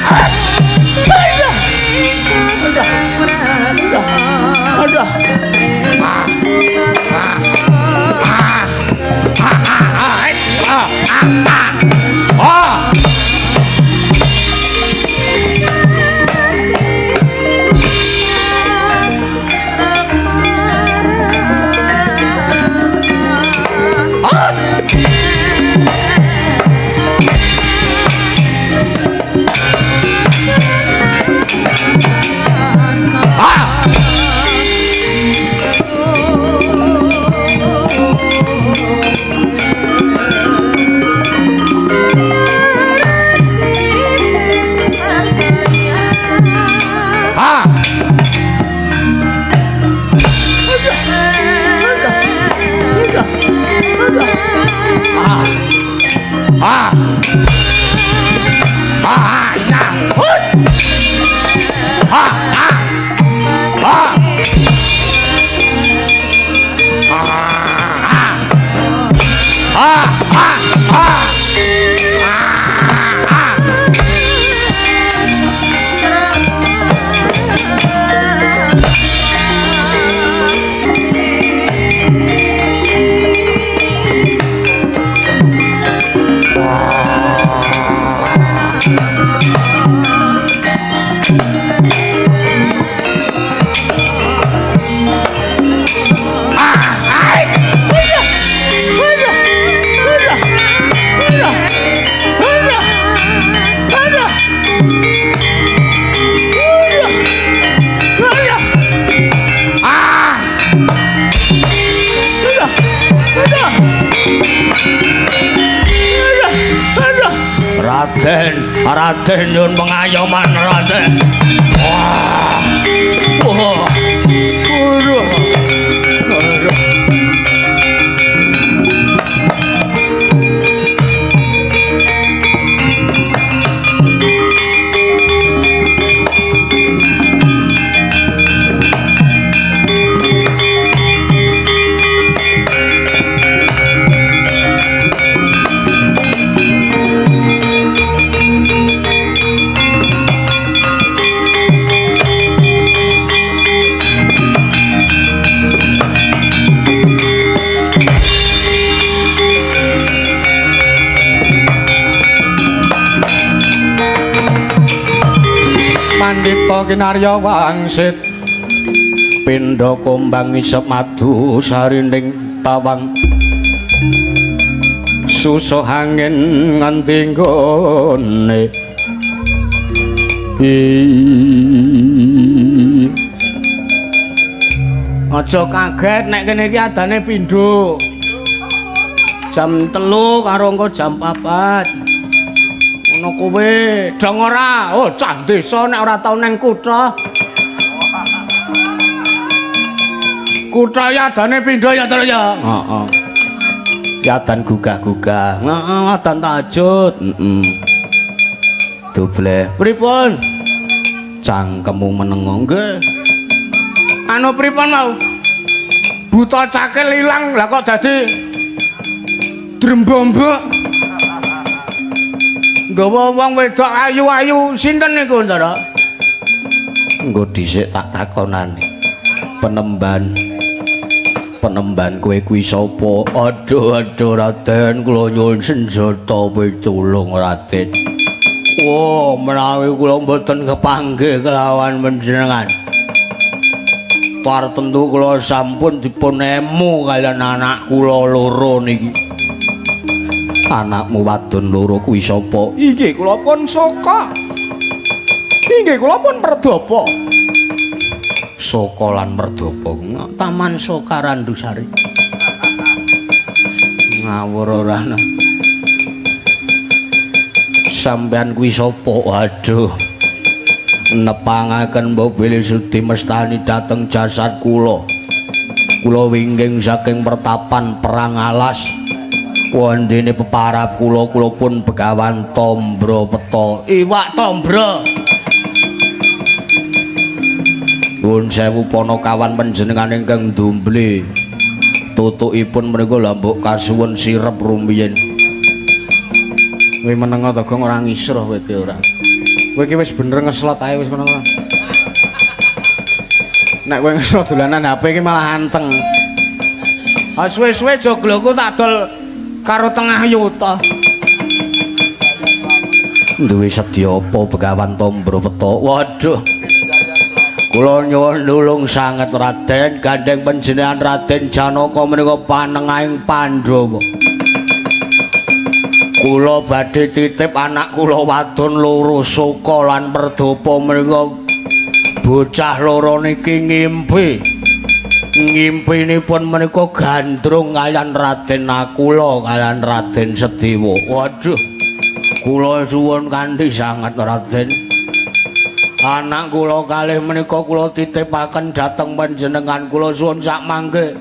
Aduh. Raden, Raden nyuwun pengayoman Raden. Wah. Wah. Aduh. Aduh. Pandita kinarya wangsit pindha kumbang isep madu sarining tawang susuh angin nganti nggone. Aja kaget nek kene iki adane pindho jam 3 karo engko jam 4. Ngono kowe dong ora? Oh, cah desa nek ora tau nang kutha. Kutha ya adane pindho ya, Tru ya. Heeh. Ya adan gugah-gugah. Heeh, adan tahajud. Heeh. Doble. Pripun? Cangkemmu menengo nggih. Anu pripun mau? Buta cakil ilang lah kok dadi drembombok. Nggawa wong wedok ayu-ayu sinten niku, Ndara? Engko dhisik tak takonane. Penemban. Penemban kowe kuwi sapa? Aduh, aduh Raden, kula nyuwun senjata pitulung Raden. Wah, menawi kula mboten kepanggih kelawan panjenengan. Tartemtu kula sampun dipun emu kaliyan anak kula loro niki. Anakmu wadon loro kuwi sapa? Inggih kula pun Soka. Inggih kula pun Merdapa. Soka lan Merdapa. Taman Soka Randusari. Ngawur ora. Sampeyan kuwi sapa? Waduh. Nepangaken mbok bilih sudi mestani dhateng jasad kula. Kula wingking saking pertapan perang alas. Wondene peparap kula, kula pun Begawan Tombro Peta. Iwak Tombro. Nuwun sewu panakawan panjenengan ingkang ndumble. Tutukipun menika lha mbok kasuwun sirep rumiyin. Kowe menengo to, Gong, ora ngisruh kowe iki ora. Kowe iki wis bener ngeslot ae wis kono-kono. Nek kowe ngeslot dolanan HP iki malah anteng. Ah suwe-suwe jogloku tak dol karo tengah yuta. Duwe sedya apa Begawan Tombro Peta? Waduh. Kula nyuwun nulung sanget Raden, gandeng panjenengan Raden Janaka menika panengahing Pandhawa. Kula badhe titip anak kula wadon loro Soka lan Perdapa menika bocah loro niki ngimpi. Ngimpinipun menika gandrung kaliyan Raden Nakula kaliyan Raden Sedewa. Waduh. Kula suwun kanthi sanget Raden. Anak kula kalih menika kula titipaken dhateng panjenengan, kula suwun sak mangke.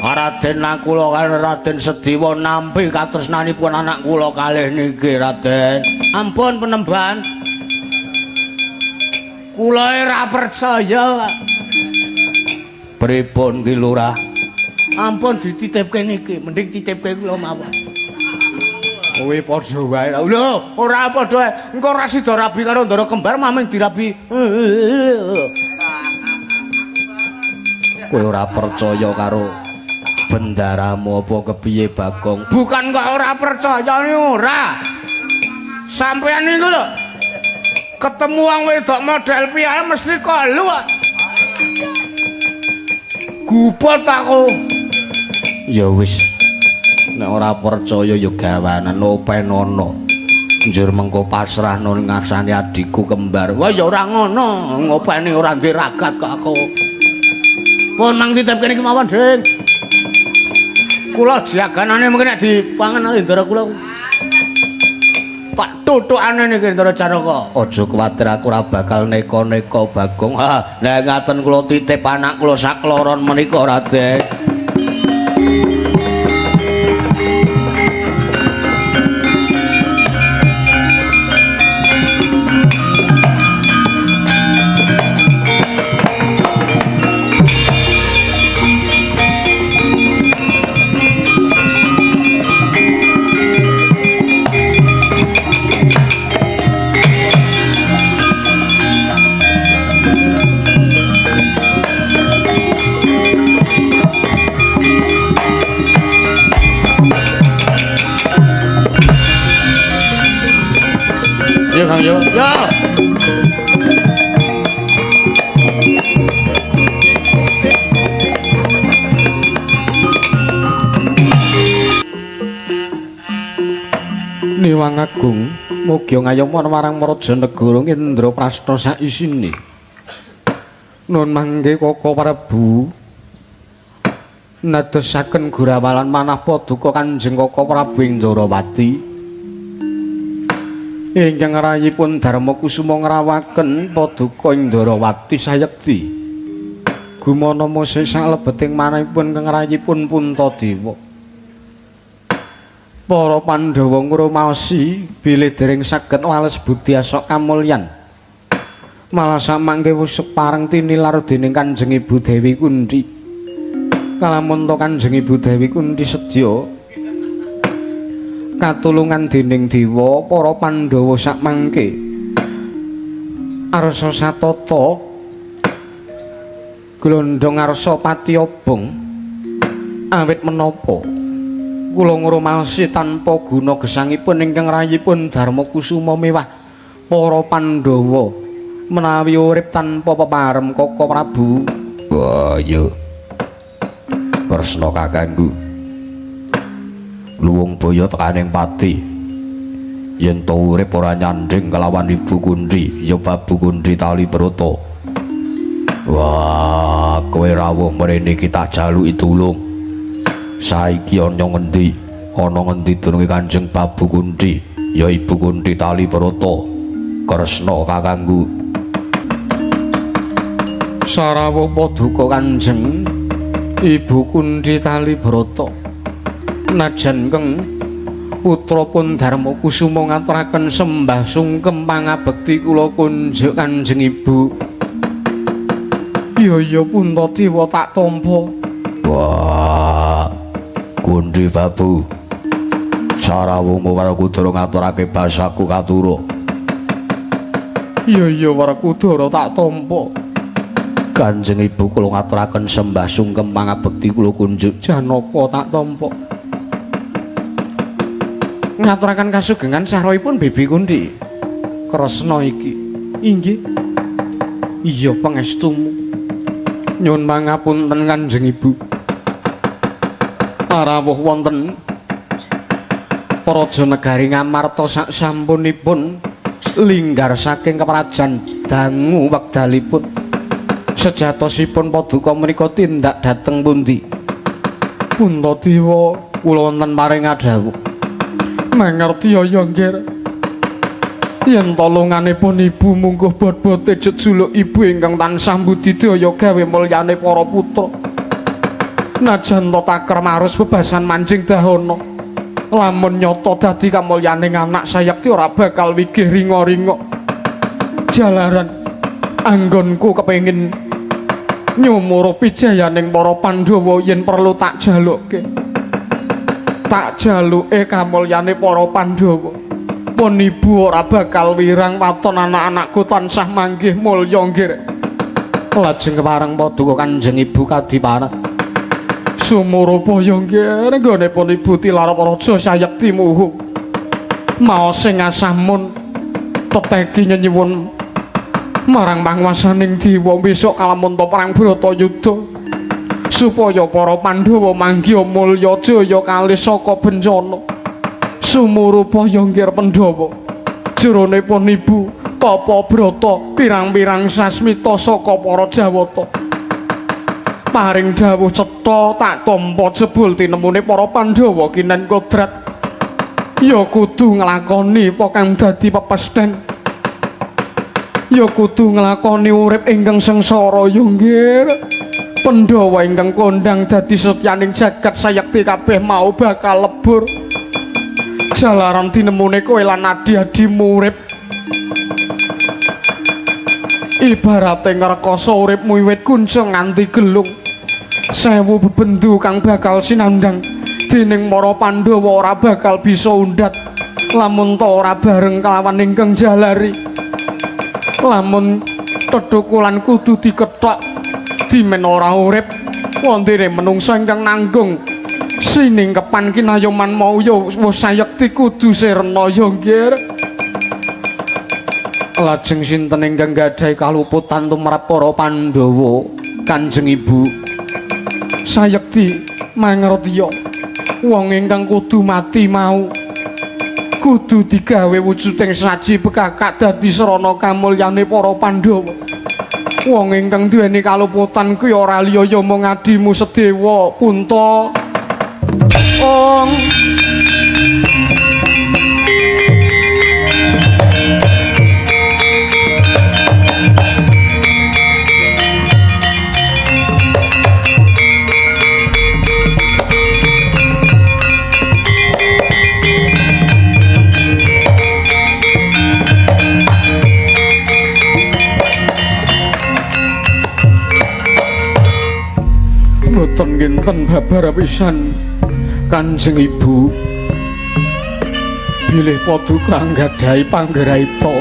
Raden Nakula kaliyan Raden Sedewa nampi katresnanipun anak kula kalih niki Raden. Ampun penemban. Kula ora percaya, Pak. Pripun ki Lurah? Ampun dititipke niki, mending titipke kula mawon. Kowe padha wae. Lho, ora padha wae. Engko ora sida rabi karo ndara kembar maming dirabi. Kowe ora percaya karo bendaramu apa kepiye Bagong? Bukan kok ora percaya ni ora. Sampeyan niku lho. Ketemu wong wedok model piye mesti kolu kok. Gupot aku. Ya wis. Nek ora percaya ya gawanan openono. Njur mengko pasrahno ning ngarsane adikku kembar. Wah ya ora ngono, ngopeni ora duwe ragat kok aku. Pun mang titipke niki mawon, Ding. Kula jaganane mungkin nek dipangan kali ndara kula. Tak tutukane niki Ndara Janaka. Aja kuwatir aku ora bakal neko-neko Bagong. Ha, nek ngaten kula titip anak kula sakloron menika Raden. Yo Kang yo. Yo. Niwang Agung mugi ngayoma marang Maraja Negara Indraprasta saisine. Nun mangke Koko Prabu netesaken gurawalan manah paduka Kanjeng Koko Prabu ing Ndorowati. Ingkang rayipun Darma Kusuma ngrawaken paduka ing Ndorowati sayekti. Gumanama salebeting manahipun kang rayipun Puntadewa. Para Pandhawa ngrumaosi bilih dereng saged wales budi asok kamulyan. Malah samangke wis pareng tinilar dening Kanjeng Ibu Dewi Kunthi. Kalamun to Kanjeng Ibu Dewi Kunthi sedya katulungan dening dewa para Pandhawa sakmangke arsa satata glondhong arsa pati obong awit menapa kula ngrumaosi tanpa guna gesangipun ingkang rayipun Darma Kusuma mewah para Pandhawa menawi urip tanpa peparem Koko Prabu. Wah iya Kresna kakangku luwung boyo tekaning pati yen to urip ora nyanding kelawan Ibu Kunthi ya Babu Kunthi tali brata. Wah kowe rawuh mrene iki tak jaluki tulung. Saiki ana ngendi? Ana ngendi dununge Kanjeng Babu Kunthi ya Ibu Kunthi tali brata. Kresna kakangku. Sarawuh paduka Kanjeng Ibu Kunthi tali brata. Najan keng putra pun Darma Kusuma ngaturaken sembah sungkem pangabekti kula kunjuk Kanjeng Ibu. Ya ya Puntadewa tak tampa. Wah, Kunthi Babu. Sarawuhmu karo kudura ngaturake basaku katura. Iya iya Werkudara tak tampa. Kanjeng Ibu kula ngaturaken sembah sungkem pangabekti kula kunjuk. Janaka tak tampa. Ngaturaken kasugengan saroipun Bibi Kunthi. Kresna iki. Inggih. Iya pangestumu. Nyuwun pangapunten Kanjeng Ibu. Rawuh wonten Praja Negari Ngamarta saksampunipun linggar saking keprajan dangu wekdalipun. Sejatosipun paduka menika tindak dhateng pundi? Puntadewa kula wonten paring adhawuh. Mangerti ya Nggir. Yen tolonganipun ibu mungguh bot-bote jejuluk ibu ingkang tansah budidaya gawe mulyane para putra. Najan to taker marus bebasan manjing dahana. Lamun nyata dadi kamulyaning anak sayekti ora bakal wigih ringa-ringa. Jalaran anggonku kepengin nyumurupi jayaning para Pandhawa yen perlu tak jalukke. Tak jaluke kamulyane para Pandhawa. Pun ibu ora bakal wirang waton anak-anakku tansah manggih mulya nggir. Lajeng kepareng paduka Kanjeng Ibu kadipareng. Sumurupaya nggir nggone pun ibu tilar praja sayekti muhu. Maos sing asamun tetegi nyenyuwun marang panguwasaning dewa besok kalamun perang Bratayuda supaya para Pandhawa manggiha mulya jaya kalih saka bencana. Sumurupaya nggir Pandhawa jerone pun ibu tapa brata pirang-pirang sasmita saka para Jawata. Paring dawuh cetha tak tampa jebul tinemune para Pandhawa kinen kodrat ya kudu nglakoni apa kang dadi pepesthen, ya kudu nglakoni urip ingkang sengsara ya nggir. Pandhawa ingkang kondhang dadi setyaning jagat sayekti kabeh mau bakal lebur jalaran tinemune kowe lan adi-adimu urip ibarate ngrekoso uripmu wiwit kuncung nganti gelung. Sewu bebendu kang bakal sinandang dening para Pandhawa ora bakal bisa undhat lamun ta ora bareng kelawan ingkang jalari. Lamun tethukulan kudu dikethok dimen ora urip wontene menungsa ingkang nanggung siningkepan kinayoman mau ya wis sayekti kudu sirna ya nggir. Lajeng sinten ingkang gadhahi kaluputan tumrap para Pandhawa Kanjeng Ibu? Sayekti mangertiya wong ingkang kudu mati mau kudu digawe wujuding saji bekakak dadi srana kamulyane para Pandhawa. Wong ingkang duweni kaluputan kuwi ora liya ya mung adimu Sedewa Punta. Ong mboten kinten babar pisan Kanjeng Ibu bilih paduka anggadhahi panggraita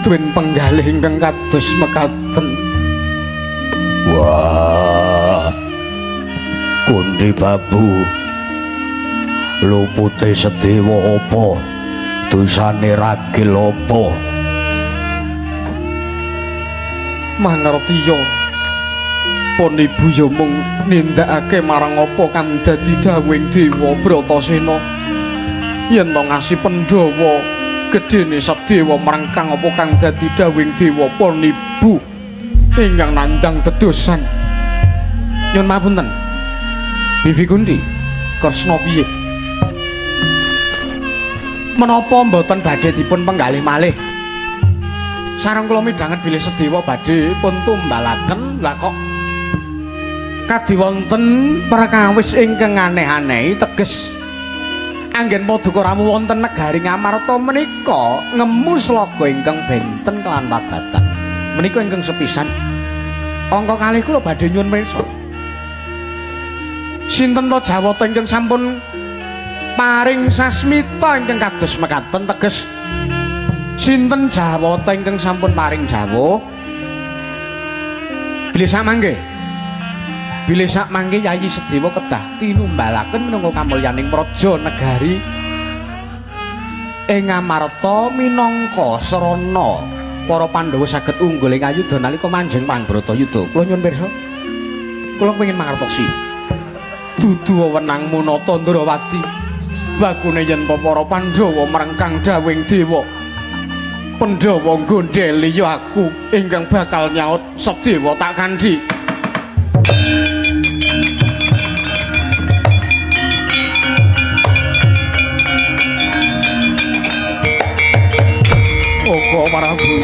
twin penggalih ingkang kados mekaten. Wah, Kundi Babu lupute Sedewa apa dosane ragil apa? Mangertiya pun ibu ya mung nindakake marang apa kang dadi dawuhing Dewa Bratasena. Yen to ngasih Pandhawa gedene Sedewa marang kang apa kang dadi dawuhing Dewa pun ibu ingkang nandhang tedosan. Nyuwun mapunten Bibi Kunthi, Kresna piye? Menapa mboten badhe dipun penggalih malih? Sareng kula midhanget bilih Sedewa badhe pun tumbalaken. Lah kok kadi wonten perkawis ingkang aneh-aneh teges anggen paduka rawuh wonten negari Ngamarta menika ngemu slaga ingkang benten kelan padatan. Menika ingkang sepisan. Angka kalih kula badhe nyuwun pirsa. Sinten to Jawata ingkang sampun paring sasmita ingkang kados mekaten teges Sinten Jawata ingkang sampun paring jawuh? Bilih sak mangke. Bilih sak mangke Yayi Sedewa kedah tinumbalaken minangka kamulyaning praja negari ing Amarta minangka sarana para Pandhawa saged unggul ing ayudha nalika manjing perang Bratayuda. Kula nyuwun pirsa. Kula pengin mangertosi. Dudu wewenangmu Nata Ndrawati. Bakune yen to para Pandhawa mrengkang dawing dewa. Pandhawa nggondheli ya aku ingkang bakal nyaut Sedewa tak kandhi. Ogo Prabu.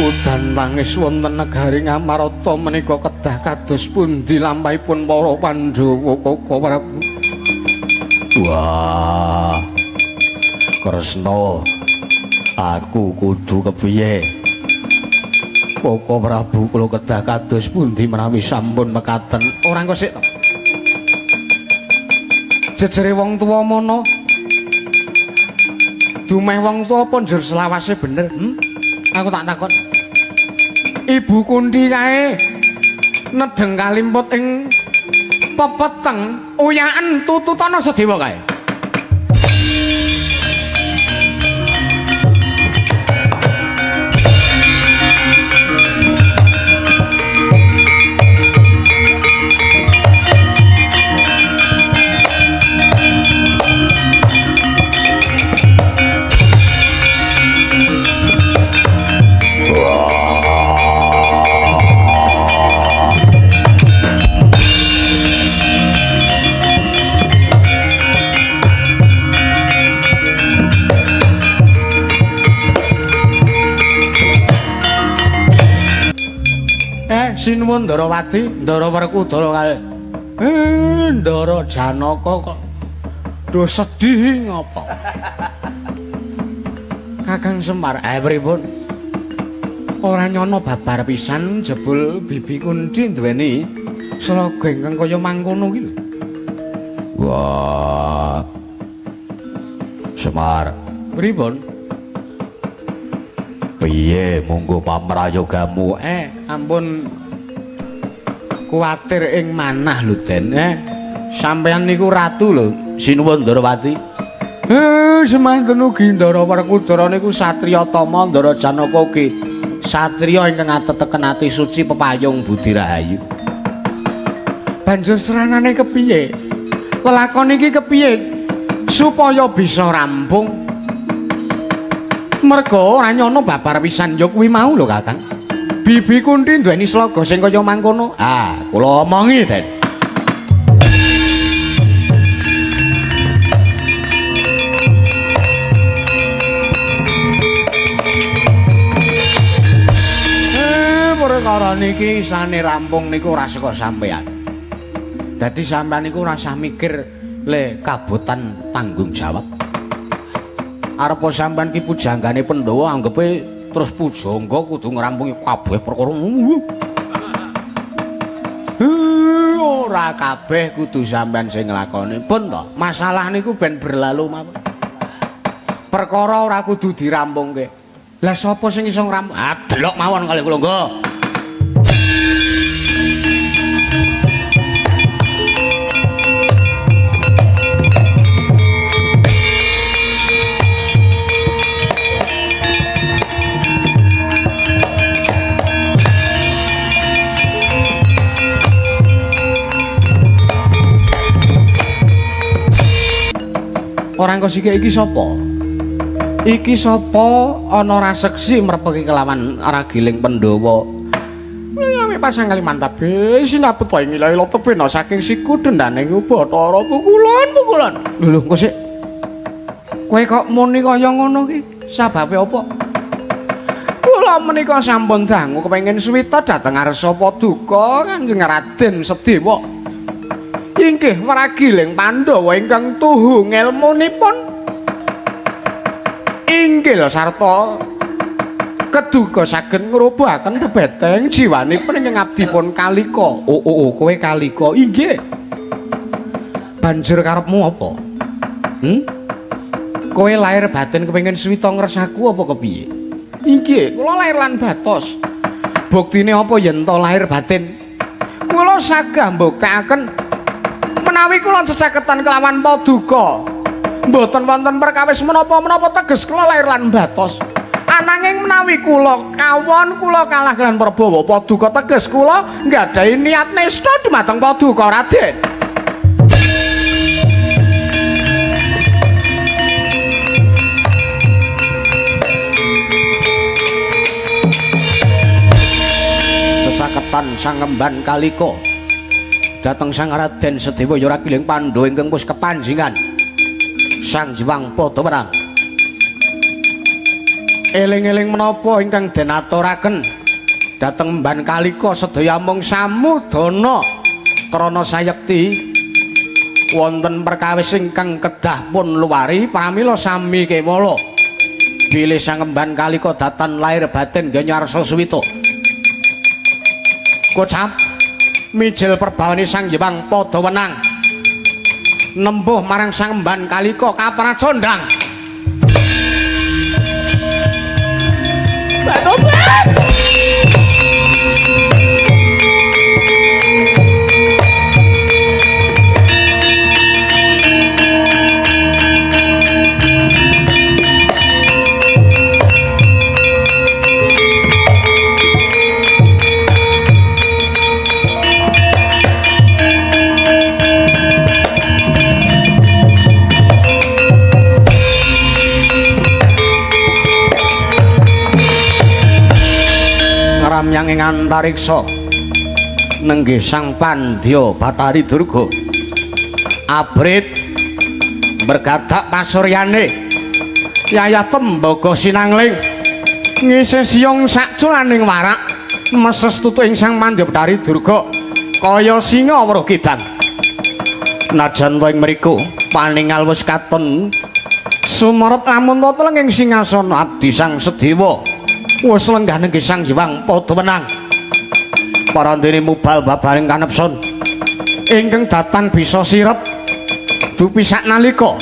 Udan tangis wonten negari Ngamarta menika kedah kados pundi lampahipun para Pandhawa Koko Prabu. Wah. Kresna, aku kudu kepiye? Koko Prabu kula kedah kados pundi menawi sampun mekaten? Ora engko sik to. Jejere wong tuwa mono. Dumeh wong tuwa apa njur selawase bener? Aku tak takon. Ibu Kunti kae nedheng kalimput ing pepeteng uyaken tututana Sedewa kae. Sinuwun Ndarawati, Ndara Werkudara kae. Ndara Janaka kok do sedih ngapa? Kakang Semar, pripun? Ora nyono babar pisan jebul Bibi Kunti duweni slaga ingkang kaya mangkono ki lho. Wah. Semar, pripun? Piye monggo pamrayogamu? Ampun kuwatir ing manah lho, Den. Sampeyan niku ratu lho, Sinuwun Ndarawati. Semanten ugi Ndara Werkudara niku satriya tama, Ndara Janaka ugi satriya ingkang ateteken ati suci pepayung budi rahayu. Banjur seranane kepiye? Lelakon iki kepiye supaya bisa rampung? Merga ora nyono babar pisan ya kuwi mau lho, Kakang. Bibi Kunti duweni slaga sing kaya mangkono. Ah, kula omongi, Den. Perkara niki isane rampung niku ora saka sampean. Dadi sampean niku ora usah mikir le kabotan tanggung jawab. Arepa sampean ki pujanggane Pandhawa anggepe terus pujangga kudu ngrampungi kabeh perkara. Ora kabeh kudu sampean sing nglakoni. Pun to, masalah niku ben berlalu mawon. Perkara ora kudu dirampungke. Lah sapa sing iso ngrampung? Ah, delok mawon kali kula nggo. Orang kosike iki sapa? Iki sapa ana raseksi mrepeki kelawan ragiling Pandhawa. Liyane pasang Kalimantan be sinapeta ing ila tebena saking siku dendane Bathara pukulan-pukulan. Lho lho engko sik. Kowe kok muni kaya ngono ki? Sababe apa? Kula menika sampun dangu kepengin suwita dhateng ngarsa paduka Kanjeng Raden Sedewa. Inggih wragiling Pandhawa ingkang tuhu ngelmunipun. Inggih inggil sarta keduga saged ngrubuhaken bebeteng jiwanipun ingkang abdipun Kalika. Oh, oh, oh, kowe Kalika. Inggih. Banjur karepmu apa? Kowe lahir batin kepengin suwita ngresaku apa kepiye? Inggih, kula lahir lan batos. Buktine apa yen to lahir batin? Kula sagah mbuktekaken menawi kula cecaketan kelawan paduka. Mboten wonten perkawis menapa-menapa teges kula lahir lan batos. Ananging menawi kula kawon kula kalah kaliyan Prabawa paduka teges kula nggadahi niat nista dumateng paduka Raden. Sesaketan Sang Emban Kalika dhateng Sang Raden Sedewa ya ragiling Pandhawa ingkang wis kepanjingan Sang Hyang Padawerang. Eling-eling menapa ingkang den aturaken dhateng Emban Kalika sedaya mung samudana krana sayekti wonten perkawis ingkang kedah pun luwari pramila sami kewala bilih Sang Emban Kalika datan lahir batin nyarsa suwita. Kocap mijil perbawane Sang Hyang Padawenang nempuh marang Sang Emban Kalika kapracondang. Batobat. Ramyang ing antariksa nenggih Sang Pandya Bathari Durga abrit bergadak pasuryane yayah tembaga sinangling ngisih siyong sakculaning warak meses tutu ing Sang Pandya Bathari Durga kaya singa weruh kidang. Najan ing mriku paningal wis katon sumerep lamun teleng ing singasana abdi Sang Sedewa wis lenggah nenggih Sang Hyang Padawenang. Parandene mubal babaring kanepson ingkang datan bisa sirep dupi saknalika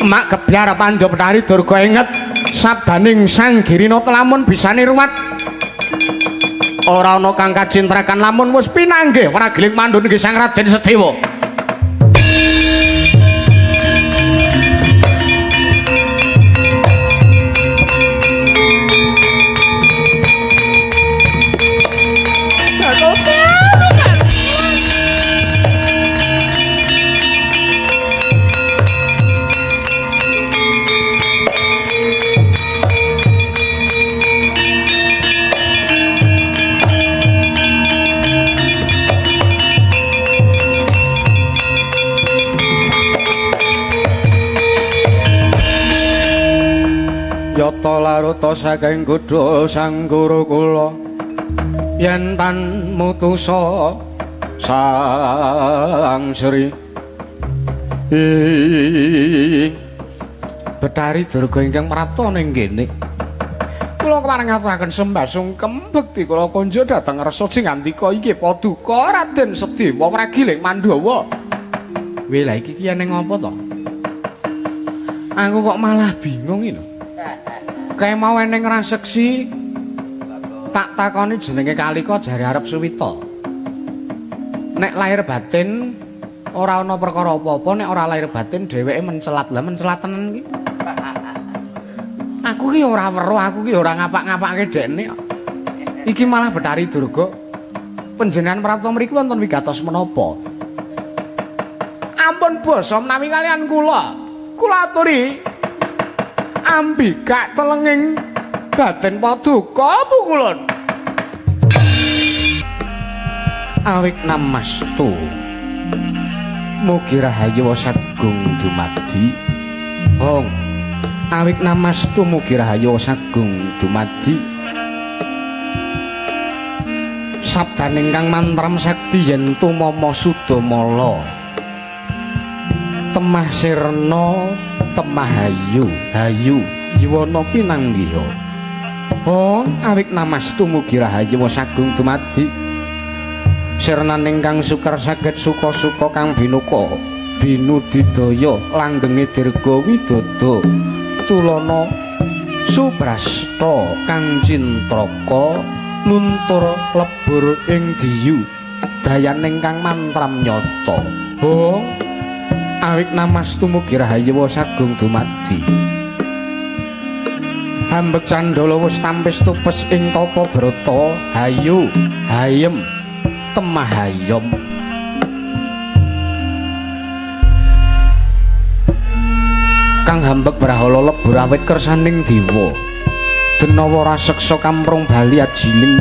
mak gebyar Pandya Bathari Durga inget sabdaning Sang Girinata lamun bisane ruwat ora ana kang kacintrakan lamun wis pinanggih wragiling mandhu nenggih Sang Raden Sedewa. Yata laruta saking kudha sang guru kula yen tan mutusa Sang Sri Bathari Durga ingkang prapta ning kene. Kula kepareng ngaturaken sembah sungkem bekti kula konjuk dhateng resa jingandika inggih paduka Raden Sedewa Wragiling Mandhawa. Weh lah iki ki eneng apa to? Aku kok malah bingung iki lho. Kae mau eneng raseksi tak takoni jenenge Kalika jare arep suwita. Nek lahir batin ora ana perkara apa-apa, nek ora lahir batin dheweke mencelat. Lah mencelat tenan iki. Aku ki ora weruh, aku ki ora ngapak-ngapake dekne. Iki malah Bathari Durga. Panjenengan prapta mriku wonten wigatos menapa? Ampun basa menawi kalian kula. Kula aturi ambikak telenging batin paduka pukulun. Awik namastu. Mugi rahayu sagung dumadi. Hong. Awik namastu mugi rahayu sagung dumadi. Sabdaning kang mantram sakti yen tumama sudamala. Temah sirna temah hayu, hayu Yuwana pinanggiha. Hong awik namastu mugi rahayu sagung dumadi. Sirnaning kang sukar saged suka-suka kang binuka binudidaya langgenge dirga widodo tulana subrasta kang cintraka luntur lebur ing diyu dayaning kang mantram nyata. Hong awik namastu mugi rahayu sagung dumadi. Hambek candala wis tampis tupes ing tapa brata hayu hayem temah hayom. Kang hambek brahala lebur awit kersaning dewa denawa raseksa kamprung bali ajiling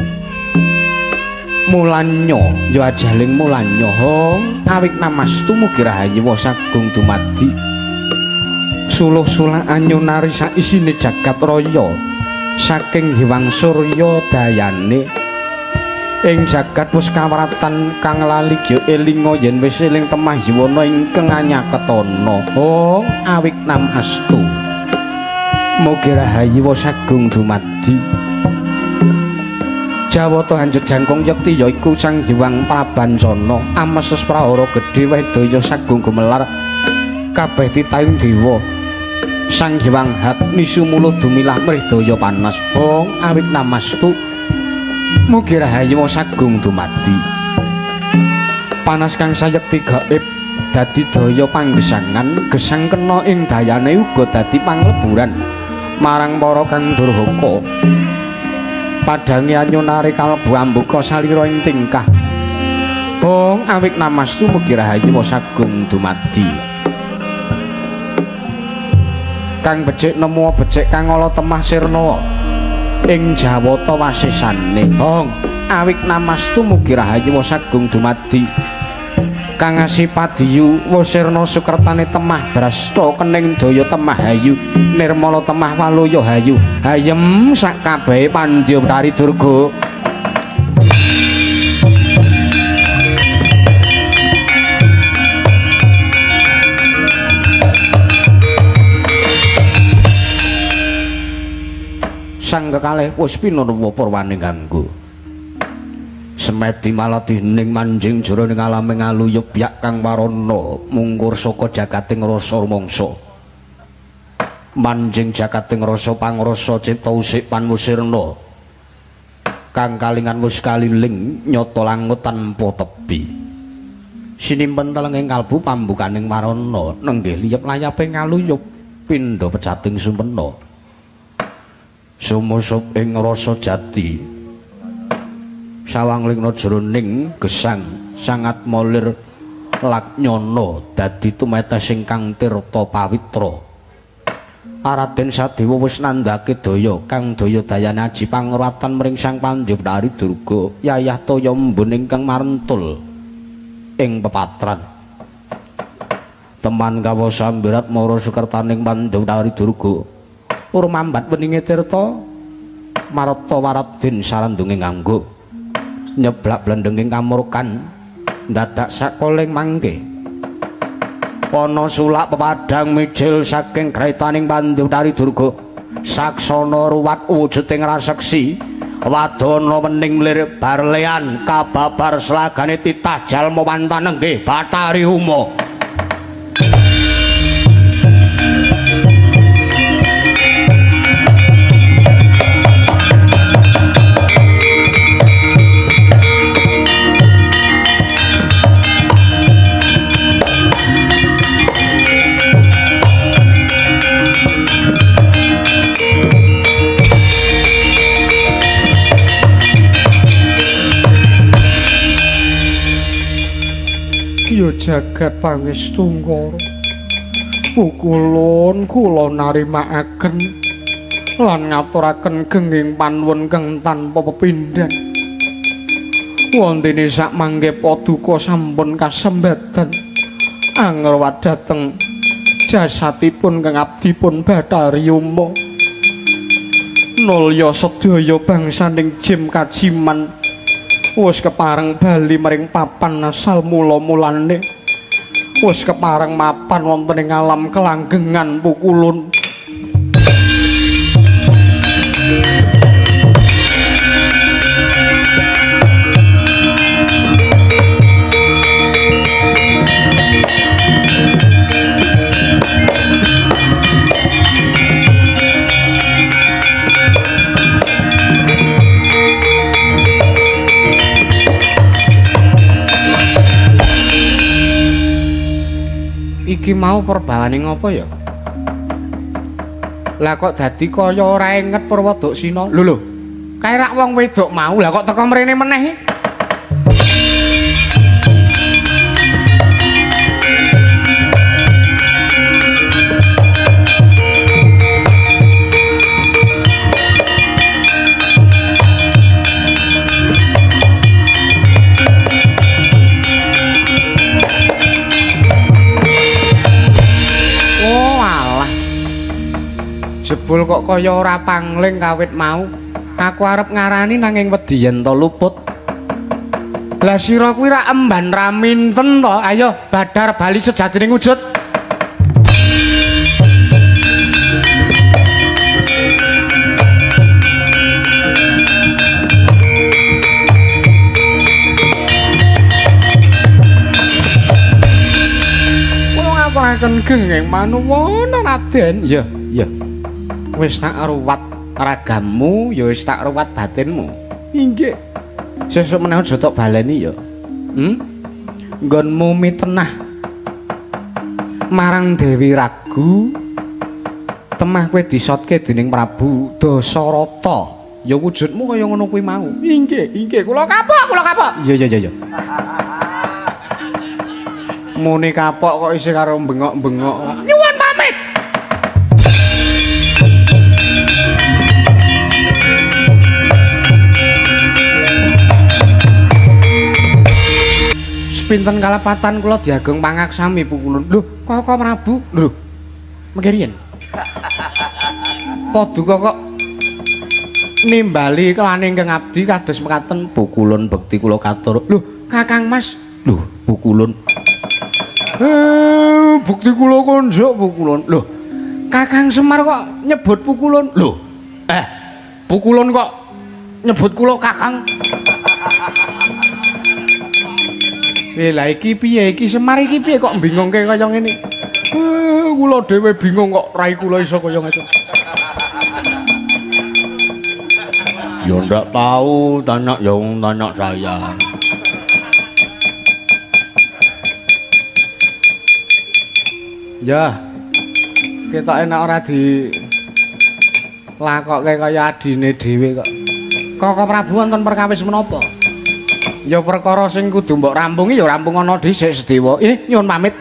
mulanya ya ajaling mulanya. Hong awik namastu mugi rahayu sagung dumadi. Suluh sulah anyunari saisine jagat raya saking Hyang Surya dayane ing jagat wis kawratan kang lali gya elinga yen wis eling temah yuwana ingkang anyaketana. Hong awik namastu mugi rahayu sagung dumadi. Jawata hanjut jangkung yekti yaiku Sang Hyang Prabancana ameses prahara gedhe wedaya sagung gumelar kabeh titahing dewa. Sang Hyang Hak nisumuluh dumilah mridaya panas. Hong awik namastu mugi rahayu sagung dumadi. Panas kang sayekti gaib dadi daya panggesangan gesang kena ing dayane uga dadi pangleburan marang para kang durhaka. Padhange anyunare kalbu ambuka salira ing tingkah. Hong awik namastu mugi rahayu sagung dumadi. Kang becik nemu becik kang ala temah sirna ing jawata wasesane. Hong awik namastu mugi rahayu sagung dumadi. Kang asih padiyu wasirna sukertane temah brasta kening daya temah hayu nirmala temah waluya hayu hayem sak kabehe pandya Betari Durga. Sang kekalih wis pinurwa purwane ganggu. Semedi maladih ning manjing jroning alame ngaluyup yak kang warana mungkur saka jagating rasa rumangsa. Manjing jagating rasa pangrasa cipta usik panusirna. Kang kalingan wis kaliling nyata langut tanpa tebi. Sinimpen telenging kalbu pambukaning warana nenggih liyep layape ngaluyup pindha pejating sumpena. Sumusup ing rasa jati sawang lingna jroning gesang sangat molir laknyana dadi tumetes ingkang tirta pawitra. Raden Sadewa wis nandhake daya kang daya dayane aji pangruwatan mring Sang Pandya Betari Durga yayah toya embun ingkang marentul ing pepatran. Teman kawasa ambirat mara sukertaning Pandya Betari Durga urmambat weninge tirta marata waradin sarandunge nganggo nyeblak blendenging kamurkan dadak sakoling mangke ana sulak pepadang mijil saking graitaning Pandya Betari Durga saksana ruwat wujuding raseksi wadana wening lir barlean kababar slagane titah jalma wantanenggih Bathari Uma. Jagat pangestungkara pukulun kula narimakaken lan ngaturaken genging panuwun kang tanpa pepindhan. Wontene sak mangke paduka sampun kasembadan angrwat dhateng jasatipun kang abdipun Bathari Uma. Nulya sedaya bangsaning Jim Kajiman wis kepareng bali maring papan asal mula-mulane, wis kepareng mapan wonten ing alam kelanggengan pukulun. Iki mau perbawane ngopo ya? Lah kok dadi kaya ora inget Purwodaksina. Lho lho. Kae rak wong wedok mau, lah kok teko mrene meneh? Jebul kok kaya ora pangling kawit mau. Aku arep ngarani nanging wedi yen to luput. Lah sira kuwi ra emban ra minten to. Ayo badar bali sejatine wujud. Kula ngaturaken genging manuwun Raden. Iya, iya. Wis tak ruwat ragamu, ya wis tak ruwat batinmu. Inggih. Sesuk meneh aja tok baleni ya. Nggonmu mitenah marang Dewi Ragu, temah kowe disotke dening Prabu Dasarata. Ya wujudmu kaya ngono kuwi mau. Inggih, inggih, kula kapok, kula kapok. Iya, iya, iya. Muni kapok kok isih karo bengok-bengok. Nyuwun pamit. Pinten kalepatan kula diageng pangaksami pukulun. Lho, Koko Prabu. Lho. Mengke riyen. Paduka kok nimbali kelane ingkang abdi kados mekaten pukulun bekti kula katur. Lho, Kakang Mas. Lho, pukulun. Bukti kula konjuk pukulun. Lho, Kakang Semar kok nyebut pukulun. Lho. Pukulun kok nyebut kula Kakang. Lah iki piye iki Semar iki piye kok bingungke kaya ngene? Kula dhewe bingung kok rai kula iso kaya ngene. Ya ndak tahu, tanya ya tanya saya. Ya. Ketok enak ora di lakokke kaya adine dhewe kok. Koko Prabu wonten perkawis menapa? Ya perkara sing kudu mbok rampungi ya rampung ana dhisik Sedewa. Nyuwun pamit.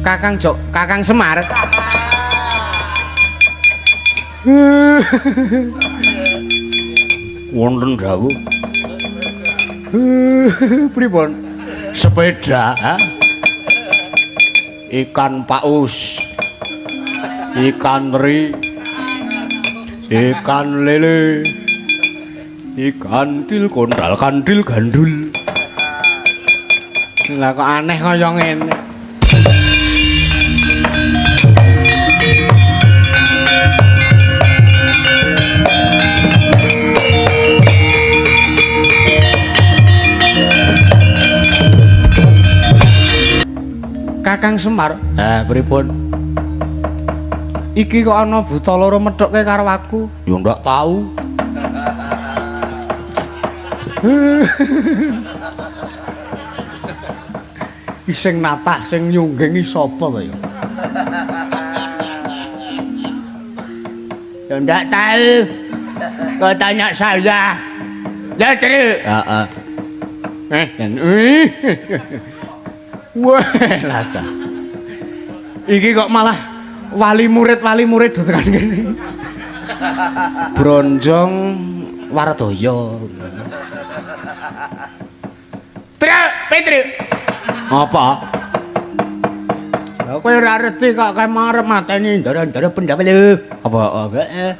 Kakang Jok, Kakang Semar. Wonten dawuh. Pripun? Sepeda, ha? Ikan paus, ikan teri, ikan lele, ikan til kondal kandil gandul. Lah kok aneh kaya ngene. Kakang Semar, pripun? Iki kok ana buta loro methukke karo aku. Ya ndak tahu. Iki sing natah, sing nyungging iki sapa to ya? Ya ndak tahu. Kau tanya saya. Ya terus. Heeh. Wah, lah. Iki kok malah wali murid tekan kene. Bronjong Wardaya. Truk, Petri. Apa? Lah kowe ora ngerti kok kae marep mateni ndara-ndara pendawa lho. Apa? Heeh.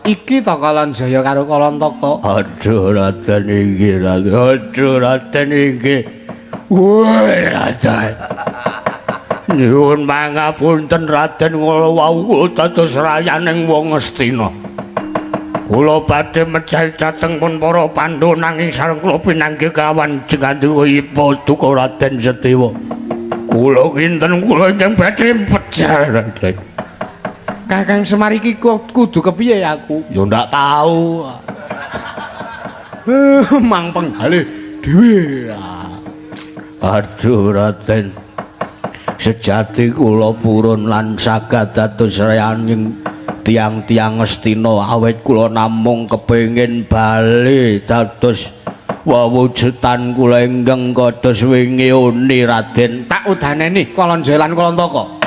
Iki to Kalanjaya karo Kalantaka. Aduh Raden iki, aduh Raden iki. Woi Raden. Nyuwun pangapunten Raden kula wau kula dados rayaning wong Ngastina. Kula badhe mejahi dhateng pun para Pandhawa nanging sareng kula pinanggih kawan jenengan Paduka Raden Sedewa. Kula kinten kula ingkang badhe pecah, Raden. Kakang Semar iki kudu kepiye aku? Ya ndak tahu. Mang penggalih dhewe. Aduh, Raden. Sejati kula purun lan saged dados reyaning tiang-tiang Ngastina awit kula namung kepengin bali dados wewujudan kula ingkang kados wingi uni, Raden. Tak udaneni Kalanjaya lan Kalantaka.